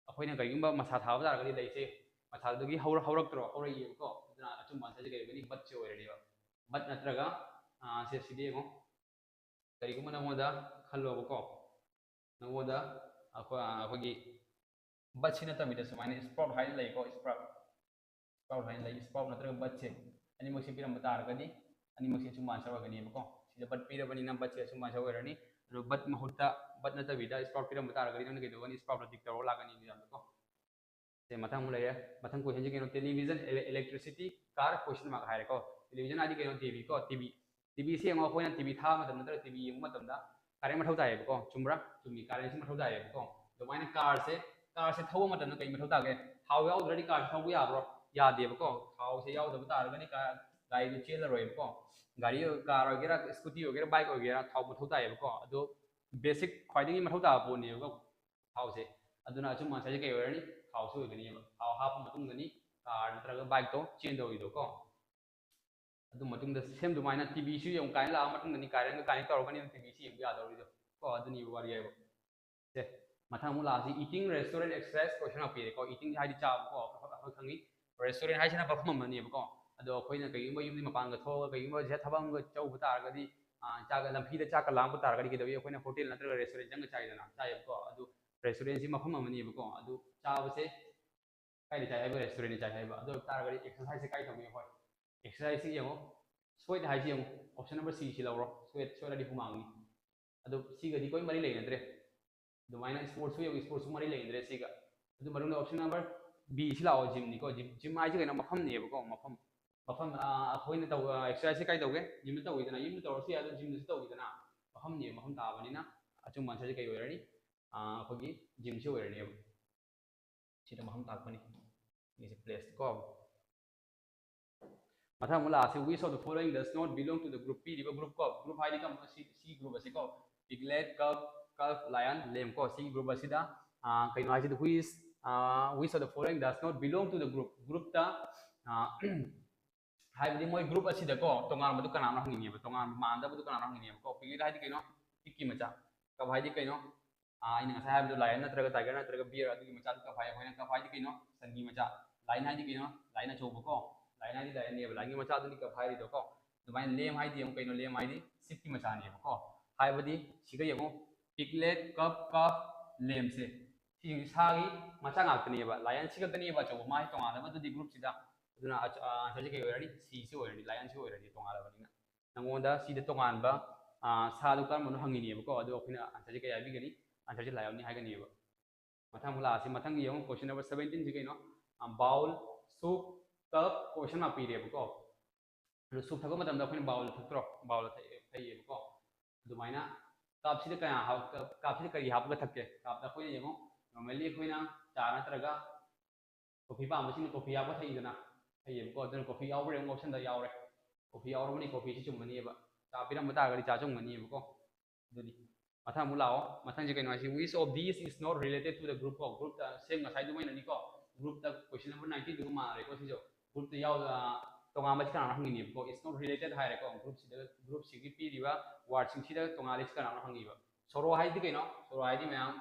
ꯑꯩꯈꯣꯏꯅ ꯀꯔꯤꯒꯨꯝꯕ ꯃꯁꯥ ꯊꯥꯕ ꯇꯥꯔꯒꯗꯤ ꯂꯩꯁꯦ ꯃꯁꯥꯗꯨꯗꯒꯤ ꯍꯧꯔ-, ꯍꯧꯔꯛꯇ꯭ꯔꯣ? ꯍꯧꯔꯛꯏꯕꯀꯣ꯫ ꯑꯗꯨꯅ ꯑꯆꯨꯝꯕ answer ꯁꯦ ꯀꯩ ꯑꯣꯏꯒꯅꯤ? Bud ꯁꯦ ꯑꯣꯏꯔꯅꯦꯕ꯫ Bud ꯅꯠꯇ꯭ꯔꯒ, ꯑ, ꯁꯦ ꯁꯤꯗ ꯌꯦꯡꯉꯣ꯫ ꯀꯔꯤꯒꯨꯝꯕ ꯅꯉꯣꯟꯗ ꯈꯜꯂꯣꯕꯀꯣ, ꯅꯉꯣꯟꯗ ꯑꯩꯈꯣꯏ, ꯑ, ꯑꯩꯈꯣꯏꯒꯤ bud ꯁꯤ ꯅꯠꯇꯕꯤꯗ ꯁꯨꯃꯥꯏꯅ sprout ꯍꯥꯏꯅ ꯂꯩꯀꯣ, sprout, sprout ꯍꯥꯏꯅ ꯂꯩ꯫ Sprout ꯅꯠꯇ꯭ꯔꯒ bud ꯁꯦ ꯑꯅꯤꯃꯛꯁꯦ ꯄꯤꯔꯝꯕ ꯇꯥꯔꯒꯗꯤ ꯑꯅꯤꯃꯛꯁꯦ ꯑꯆꯨꯝꯕ answer ꯑꯣꯏꯒꯅꯦꯕꯀꯣ꯫ ꯁꯤꯗ but ꯄꯤꯔꯕꯅꯤꯅ butꯁꯦ ꯑꯆꯨꯝꯕ answer ꯑꯣꯏꯔꯅꯤ꯫ ꯑꯗꯣ but ꯃꯍꯨꯠꯇ, but ꯅꯠꯇꯕꯤꯗ sprout ꯄꯤꯔꯝꯕ ꯇꯥꯔꯒꯗꯤ ꯅꯪꯅ ꯀꯩꯗꯧꯒꯅꯤ? Sproutꯇ tick ꯇꯧꯔꯒ ꯂꯥꯛꯀꯅꯤ examꯗꯀꯣ꯫ ꯁꯦ, ꯃꯊꯪ ꯑꯃꯨꯛ ꯂꯩꯔꯦ꯫ ꯃꯊꯪ questionꯁꯦ ꯀꯩꯅꯣ? Television, ele- electricity, car, question mark ꯍꯥꯏꯔꯦꯀꯣ꯫ Television ꯍꯥꯏꯗꯤ ꯀꯩꯅꯣ? TV ꯀꯣ, TV꯫ TVꯁꯦ ꯌꯦꯡꯉꯣ, ꯑꯩꯈꯣꯏꯅ TV ꯊꯥꯕ ꯃꯇꯝ ꯅꯠꯇ꯭ꯔꯒ TV ꯌꯦꯡꯕ ꯃꯇꯝꯗ current ꯃꯊꯧ ꯇꯥꯏꯌꯦꯕꯀꯣ, ꯆꯨꯝꯕ꯭ꯔꯥ? ꯆꯨꯝꯃꯤ, currentꯁꯤ ꯃꯊꯧ ꯇꯥꯏꯌꯦꯕꯀꯣ꯫ ꯑꯗꯨꯃꯥꯏꯅ carꯁꯦ, carꯁꯦ ꯊꯧꯕ ꯃꯇꯝꯗ ꯀꯩ ꯃꯊꯧ ꯇꯥꯒꯦ? ꯊꯥꯎ ꯌꯥꯎꯗ꯭ꯔꯗꯤ carꯁꯦ ꯊꯧꯕ ꯌꯥꯕ꯭ꯔꯣ? ꯌꯥꯗꯦꯕꯀꯣ꯫ ꯊꯥꯎꯁꯦ ꯌꯥꯎꯗꯕ ꯇꯥꯔꯒꯗꯤ car, ꯒꯥꯔꯤꯗꯨ ꯆꯦꯜꯂꯔꯣꯏꯕꯀꯣ꯫ ꯒꯥꯔꯤ, car ꯑꯣꯏꯒꯦꯔꯥ, scooty ꯑꯣꯏꯒꯦꯔꯥ, bike ꯑꯣꯏꯒꯦꯔꯥ, ꯊꯥꯎ ꯃꯊꯧ ꯇꯥꯏꯌꯦꯕꯀꯣ꯫ ꯑꯗꯣ basic ꯈ꯭ꯋꯥꯏꯗꯒꯤ ꯃꯊꯧ ꯇꯥꯕ ꯄꯣꯠꯅꯦꯕꯀꯣ ꯊꯥꯎꯁꯦ꯫ ꯑꯗꯨꯅ ꯑꯆꯨꯝꯕ answerꯁꯦ ꯀꯩ ꯑꯣꯏꯔꯅꯤ? ꯊꯥꯎꯁꯦ ꯑꯣꯏꯒꯅꯤꯕ꯫ ꯊꯥꯎ ꯍꯥꯞꯄ ꯃꯇꯨꯡꯗꯅꯤ car ꯅꯠꯇ꯭ꯔꯒ bikeꯇꯣ ꯆꯦꯟꯗꯧꯔꯤꯗꯣꯀꯣ꯫ ꯑꯗꯨ ꯃꯇꯨꯡꯗ same ꯑꯗꯨꯃꯥꯏꯅ TVꯁꯨ ꯌꯦꯡꯉꯨ, current ꯂꯥꯛꯑ ꯃꯇꯨꯡꯗꯅꯤ currentꯒ connect ꯇꯧꯔꯒꯅꯤ TVꯁꯤ ꯌꯦꯡꯕ ꯌꯥꯗꯧꯔꯤꯗꯣ ꯀꯣ꯫ ꯑꯗꯨꯅꯤꯕ ꯋꯥꯔꯤ ꯍꯥꯏꯕ꯫ ꯁꯦ, ꯃꯊꯪ ꯑꯃꯨꯛ ꯂꯥꯛꯑꯁꯤ, eating, restaurant, exercise, question mark ꯄꯤꯔꯦꯀꯣ꯫ Eating ꯍꯥꯏꯗꯤ ꯆꯥꯕꯀꯣ, ꯑꯩꯈꯣꯏ ꯈꯪꯉꯤ꯫ Restaurant ꯍꯥꯏꯁꯤꯅ ꯃꯐꯝ ꯑꯃꯅꯦꯕꯀꯣ꯫ ꯑꯗꯣ ꯑꯩꯈꯣꯏꯅ ꯀꯩꯒꯨꯝꯕ ꯌꯨꯝꯗꯒꯤ ꯃꯄꯥꯟꯒ ꯊꯣꯛꯑꯒ ꯀꯩꯒꯨꯝꯕ ꯁꯤꯗ ꯊꯕꯛ ꯑꯃꯒ ꯆꯧꯕ ꯇꯥꯔꯒꯗꯤ, ꯑꯥ, ꯆꯥꯛ, ꯂꯝꯕꯤꯗ ꯆꯥꯛꯀ ꯂꯥꯝꯕ ꯇꯥꯔꯒꯗꯤ ꯀꯩꯗꯧꯏ? ꯑꯩꯈꯣꯏꯅ hotel ꯅꯠꯇ꯭ꯔꯒ restaurant ꯆꯪꯉ ꯆꯥꯏꯗꯅ, ꯆꯥꯏꯌꯦꯕꯀꯣ꯫ ꯑꯗꯨ restaurantꯁꯤ ꯃꯐꯝ ꯑꯃꯅꯦꯕꯀꯣ꯫ ꯑꯗꯨ ꯆꯥꯕꯁꯦ ꯀꯥꯏꯗ ꯆꯥꯏ ꯍꯥꯏꯕ? Restaurantꯗ ꯆꯥꯏ ꯍꯥꯏꯕ꯫ ꯑꯗꯨ ꯑꯣꯏ ꯇꯥꯔꯒꯗꯤ exerciseꯁꯦ ꯀꯥꯏ ꯇꯧꯅꯤ ꯑꯩꯈꯣꯏ? Exerciseꯁꯤ ꯌꯦꯡꯉꯣ, sweat ꯍꯥꯏꯁꯤ ꯌꯦꯡꯉꯣ, option number C ꯁꯤ ꯂꯧꯔꯣ, sweat, sweat ꯍꯥꯏꯗꯤ ꯍꯨꯃꯥꯡꯅꯤ꯫ ꯑꯗꯨ ꯁꯤꯒꯗꯤ ꯀꯔꯤꯝ ꯃꯔꯤ ꯂꯩꯅꯗ꯭ꯔꯦ꯫ ꯑꯗꯨꯃꯥꯏꯅ sportsꯁꯨ ꯌꯦꯡꯉꯨ, sportsꯁꯨ ꯃꯔꯤ ꯂꯩꯅꯗ꯭ꯔꯦ ꯁꯤꯒ꯫ ꯑꯗꯨ ꯃꯅꯨꯡꯗ option number B ꯁꯤ ꯂꯥꯛꯑꯣ, gymꯅꯤꯀꯣ꯫ Gym, gym ꯍꯥꯏꯁꯤ ꯀꯩꯅꯣ? ꯃꯐꯝꯅꯦꯕꯀꯣ, ꯃꯐꯝ꯫ ꯃꯐꯝ, ꯑꯥ, ꯑꯩꯈꯣꯏꯅ ꯇꯧ-, ꯑꯥ, exerciseꯁꯦ ꯀꯥꯏ ꯇꯧꯒꯦ? Gymꯗ ꯇꯧꯋꯤꯗꯅ, ꯌꯨꯝꯗ ꯇꯧꯔꯁꯨ ꯌꯥꯏ, ꯑꯗꯣ gymꯗꯁꯨ ꯇꯧꯋꯤꯗꯅ꯫ ꯃꯐꯝꯅꯦꯕ, ꯃꯐꯝ ꯇꯥꯕꯅꯤꯅ ꯑꯆꯨꯝꯕ answerꯁꯦ ꯀꯩ ꯑꯣꯏꯔꯅꯤ? ꯑꯥ, ꯑꯩꯈꯣꯏꯒꯤ gymꯁꯤ ꯑꯣꯏꯔꯅꯤꯕ꯫ ꯁꯤꯗ ꯃꯐꯝ ꯇꯥꯛꯄꯅꯤ꯫ ꯁꯤꯁꯦ place ꯀꯣ꯫ ꯃꯊꯪ ꯑꯃꯨꯛ ꯂꯥꯛꯑꯁꯤ, which of the following does not belong to the group? ꯄꯤꯔꯤꯕ group ꯀꯣ, group ꯍꯥꯏꯗꯤ ꯀꯔꯝꯕ? ꯁꯤ, ꯁꯤ group ꯑꯁꯤ ꯀꯣ, piglet, cub, calf, lion, lamb ꯀꯣ, ꯁꯤꯒꯤ group ꯑꯁꯤꯗ, ꯑꯥ, ꯀꯩꯅꯣ ꯍꯥꯏꯁꯤꯗꯤ, which, ah, which of the following does not belong to the group? Groupꯇ, ꯑꯥ, ꯍꯥꯏꯕꯗꯤ ꯃꯣꯏ group ꯑꯁꯤꯗꯀꯣ ꯇꯣꯉꯥꯟꯕꯗꯨ ꯀꯅꯥꯅꯣ ꯍꯪꯉꯤꯅꯦꯕ, ꯇꯣꯉꯥꯟꯕ ꯃꯥꯟꯅꯗꯕꯗꯨ ꯀꯅꯥꯅꯣ ꯍꯪꯉꯤꯅꯦꯕꯀꯣ꯫ Piglet ꯍꯥꯏꯗꯤ ꯀꯩꯅꯣ? Pigꯀꯤ ꯃꯆꯥ꯫ Cub ꯍꯥꯏꯗꯤ ꯀꯩꯅꯣ? ꯑꯥ, ꯑꯩꯅ ꯉꯁꯥꯏ ꯍꯥꯏꯕꯗꯣ lion ꯅꯠꯇ꯭ꯔꯒ tiger ꯅꯠꯇ꯭ꯔꯒ bear ꯑꯗꯨꯒꯤ ꯃꯆꯥꯗꯨ cub ꯍꯥꯏ꯫ ꯑꯩꯈꯣꯏꯅ cub ꯍꯥꯏꯗꯤ ꯀꯩꯅꯣ? Sunꯒꯤ ꯃꯆꯥ꯫ Lion ꯍꯥꯏꯗꯤ ꯀꯩꯅꯣ? Lion ꯑꯆꯧꯕꯀꯣ꯫ Lion ꯍꯥꯏꯗꯤ lionꯅꯦꯕ, lionꯒꯤ ꯃꯆꯥꯗꯨꯅꯤ cub ꯍꯥꯏꯔꯤꯗꯣꯀꯣ꯫ ꯑꯗꯨꯃꯥꯏꯅ lamb ꯍꯥꯏꯗꯤ ꯌꯦꯡꯉꯨ ꯀꯩꯅꯣ? Lamb ꯍꯥꯏꯗꯤ sheepꯀꯤ ꯃꯆꯥꯅꯦꯕꯀꯣ꯫ ꯍꯥꯏꯕꯗꯤ ꯁꯤꯒ ꯌꯦꯡꯉꯨ, piglet, cub, calf, lambꯁꯦ꯫ ꯁꯤ ꯁꯥꯒꯤ ꯃꯆꯥ ꯉꯥꯛꯇꯅꯦꯕ꯫ Lion ꯁꯤ ꯈꯛꯇꯅꯦꯕ ꯑꯆꯧꯕ, ꯃꯥꯒꯤ ꯇꯣꯉꯥꯟꯅꯕ ꯑꯗꯨꯗꯤ groupꯁꯤꯗ꯫ ꯑꯗꯨꯅ ꯑ-, ꯑ-, answerꯁꯤ ꯀꯩ ꯑꯣꯏꯔꯅꯤ? Cꯁꯤ ꯑꯣꯏꯔꯅꯤ, lionꯁꯤ ꯑꯣꯏꯔꯅꯤ ꯇꯣꯉꯥꯟꯅꯕꯅꯤꯅ꯫ ꯅꯪꯉꯣꯟꯗ ꯁꯤꯗ ꯇꯣꯉꯥꯟꯕ ꯁꯥꯗꯣ ꯀꯔꯝꯕꯅꯣ ꯍꯪꯉꯤꯅꯦꯕꯀꯣ꯫ ꯑꯗꯣ ꯑꯩꯈꯣꯏꯅ answer ꯁꯦ ꯀꯩ ꯍꯥꯏꯕꯤꯒꯅꯤ? Answer ꯁꯦ lion ꯅꯤ ꯍꯥꯏꯒꯅꯦꯕ꯫ ꯃꯊꯪ ꯑꯃꯨꯛ ꯂꯥꯛꯑꯁꯤ꯫ ꯃꯊꯪꯒꯤ ꯌꯦꯡꯉꯣ, question number seventeen ꯁꯤ ꯀꯩꯅꯣ? Bowl, soup, cup, question mark ꯄꯤꯔꯦꯕꯀꯣ꯫ ꯑꯗꯣ soup ꯊꯛꯄ ꯃꯇꯝꯗ ꯑꯩꯈꯣꯏꯅ bowl ꯊꯛꯇ꯭ꯔꯣ? Bowl ꯊꯛꯑꯦ, ꯊꯛꯑꯦꯕꯀꯣ꯫ ꯑꯗꯨꯃꯥꯏꯅ cup ꯁꯤꯗ ꯀꯌꯥ ꯍꯥꯞ-, cup ꯁꯤꯗ ꯀꯔꯤ ꯍꯥꯞꯄꯒ ꯊꯛꯀꯦ? Cup ꯇ ꯑꯩꯈꯣꯏꯅ ꯌꯦꯡꯉꯣ, normally ꯑꯩꯈꯣꯏꯅ ꯆꯥ ꯅꯠꯇ꯭ꯔꯒ coffee ꯄꯥꯝꯕꯁꯤꯡꯅ coffee ꯍꯥꯞꯄ ꯊꯛꯏꯗꯅ, ꯊꯛꯏꯌꯦꯕꯀꯣ꯫ ꯑꯗꯨꯅ coffee ꯌꯥꯎꯕ꯭ꯔꯥ ꯌꯦꯡꯉꯣ, option ꯗ ꯌꯥꯎꯔꯦ꯫ Coffee ꯌꯥꯎꯔꯕꯅꯤ, coffee ꯁꯤ ꯆꯨꯝꯒꯅꯤꯕ꯫ ꯆꯥ ꯄꯤꯔꯝꯕ ꯇꯥꯔꯒꯗꯤ ꯆꯥ ꯆꯨꯝꯒꯅꯤꯕꯀꯣ꯫ ꯑꯗꯨꯗꯤ ꯃꯊꯪ ꯑꯃꯨꯛ ꯂꯥꯛꯑꯣ꯫ ꯃꯊꯪꯁꯦ ꯀꯩꯅꯣ ꯍꯥꯏꯁꯤ? Which of these is not related to the group of? Group ꯇ same ꯉꯁꯥꯏ ꯑꯗꯨꯃꯥꯏꯅꯅꯤꯀꯣ꯫ Group ꯇ question number nineteen ꯗꯨꯒ ꯃꯥꯟꯅꯔꯦꯀꯣ ꯁꯤꯁꯨ꯫ Group ꯇ ꯌꯥꯎ-, ꯑ, ꯇꯣꯉꯥꯟꯕꯁꯤ ꯀꯅꯥꯅꯣ ꯍꯪꯉꯤꯅꯦꯕꯀꯣ꯫ Is not related ꯍꯥꯏꯔꯦꯀꯣ꯫ Group ꯁꯤꯗ, group ꯁꯤꯒꯤ ꯄꯤꯔꯤꯕ word ꯁꯤꯡꯁꯤꯗ ꯇꯣꯉꯥꯜꯂꯤꯁꯤ ꯀꯅꯥꯅꯣ ꯍꯪꯉꯤꯕ? Sorrow ꯍꯥꯏꯗꯤ ꯀꯩꯅꯣ? Sorrow ꯍꯥꯏꯗꯤ ꯃꯌꯥꯝ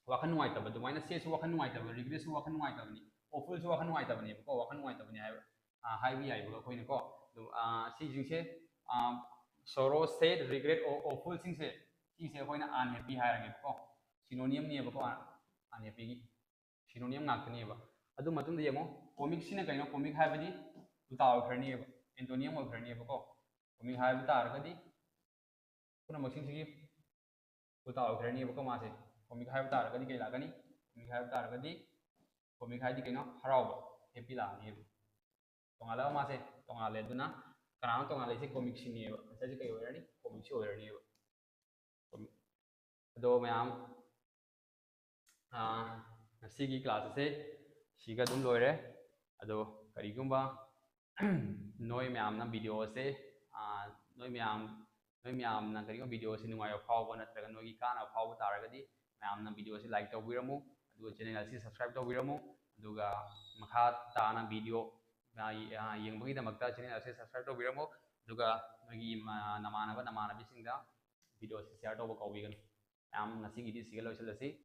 ꯋꯥꯈꯜ ꯅꯨꯡꯉꯥꯏꯇꯕ, ꯑꯗꯨꯃꯥꯏꯅ sad ꯁꯨ ꯋꯥꯈꯜ ꯅꯨꯡꯉꯥꯏꯇꯕ, regret ꯁꯨ ꯋꯥꯈꯜ ꯅꯨꯡꯉꯥꯏꯇꯕꯅꯤ, awful ꯁꯨ ꯋꯥꯈꯜ ꯅꯨꯡꯉꯥꯏꯇꯕꯅꯦꯕꯀꯣ꯫ ꯋꯥꯈꯜ ꯅꯨꯡꯉꯥꯏꯇꯕꯅꯤ ꯍꯥꯏꯕ, ꯑ, ꯍꯥꯏꯕ ꯌꯥꯏꯕ ꯑꯩꯈꯣꯏꯅꯀꯣ꯫ ꯑꯗꯨ, ꯑ, ꯁꯤꯁꯤꯡꯁꯦ, ꯑ, sorrow, sad, regret, aw-, awful ꯁꯤꯡꯁꯦ, ꯁꯤꯁꯦ ꯑꯩꯈꯣꯏꯅ unhappy ꯍꯥꯏꯔꯒꯦꯕꯀꯣ꯫ Synonym ꯅꯦꯕꯀꯣ, unhappy ꯒꯤ synonym ꯉꯥꯛꯇꯅꯦꯕ꯫ ꯑꯗꯨ ꯃꯇꯨꯡꯗ ꯌꯦꯡꯉꯣ, comic ꯁꯤꯅ ꯀꯩꯅꯣ? Comic ꯍꯥꯏꯕꯗꯤ ꯎꯜꯇꯥ ꯑꯣꯏꯈ꯭ꯔꯅꯤꯕ, antonym ꯑꯣꯏꯈ꯭ꯔꯅꯤꯕꯀꯣ꯫ Comic ꯍꯥꯏꯕ ꯇꯥꯔꯒꯗꯤ ꯄꯨꯝꯅꯃꯛꯁꯤꯡꯁꯤꯒꯤ ꯎꯜꯇꯥ ꯑꯣꯏꯈ꯭ꯔꯅꯤꯕꯀꯣ ꯃꯥꯁꯦ꯫ Comic ꯍꯥꯏꯕ ꯇꯥꯔꯒꯗꯤ ꯀꯩ ꯂꯥꯛꯀꯅꯤ? Comic ꯍꯥꯏꯕ ꯇꯥꯔꯒꯗꯤ, comic ꯍꯥꯏꯗꯤ ꯀꯩꯅꯣ? ꯍꯔꯥꯎꯕ, happy ꯂꯥꯛꯑꯅꯤꯕ꯫ ꯇꯣꯉꯥꯜꯂꯒ ꯃꯥꯁꯦ ꯇꯣꯉꯥꯜꯂꯦ꯫ ꯑꯗꯨꯅ ꯀꯅꯥꯅꯣ ꯇꯣꯉꯥꯜꯂꯤꯁꯦ? Comic ꯁꯤꯅꯦꯕ꯫ Answer ꯁꯦ ꯀꯩ ꯑꯣꯏꯔꯅꯤ? Comic ꯁꯤ ꯑꯣꯏꯔꯅꯤꯕ꯫ Comic꯫ ꯑꯗꯣ ꯃꯌꯥꯝ, ꯑꯥ, ꯉꯁꯤꯒꯤ class ꯑꯁꯦ ꯁꯤꯒ ꯑꯗꯨꯝ ꯂꯣꯏꯔꯦ꯫ ꯑꯗꯣ ꯀꯔꯤꯒꯨꯝꯕ ꯅꯣꯏ ꯃꯌꯥꯝꯅ video ꯑꯁꯦ, ꯑꯥ, ꯅꯣꯏ ꯃꯌꯥꯝ, ꯅꯣꯏ ꯃꯌꯥꯝꯅ ꯀꯔꯤꯒꯨꯝꯕ video ꯑꯁꯤ ꯅꯨꯡꯉꯥꯏꯕ ꯐꯥꯎꯕ ꯅꯠꯇ꯭ꯔꯒ ꯅꯣꯏꯒꯤ ꯀꯥꯟꯅꯕ ꯐꯥꯎꯕ ꯇꯥꯔꯒꯗꯤ ꯃꯌꯥꯝꯅ video ꯑꯁꯤ like ꯇꯧꯕꯤꯔꯝꯃꯨ, ꯑꯗꯨꯒ channel ꯑꯁꯤ subscribe ꯇꯧꯕꯤꯔꯝꯃꯨ, ꯑꯗꯨꯒ ꯃꯈꯥ ꯇꯥꯅ video, ꯑꯥ, ꯌꯦꯡꯕꯒꯤꯗꯃꯛꯇ channel ꯑꯁꯤ subscribe ꯇꯧꯕꯤꯔꯝꯃꯨ, ꯑꯗꯨꯒ ꯅꯣꯏꯒꯤ ꯏꯃꯥ-, ꯅꯃꯥꯟꯅꯕ ꯅꯃꯥꯟꯅꯕꯤꯁꯤꯡꯗ video ꯑꯁꯤ share ꯇꯧꯕ ꯀꯥꯎꯕꯤꯒꯅꯨ꯫ ꯃꯌꯥꯝ, ꯉꯁꯤꯒꯤꯗꯤ ꯁꯤꯒ ꯂꯣꯏꯁꯤꯜꯂꯁꯤ꯫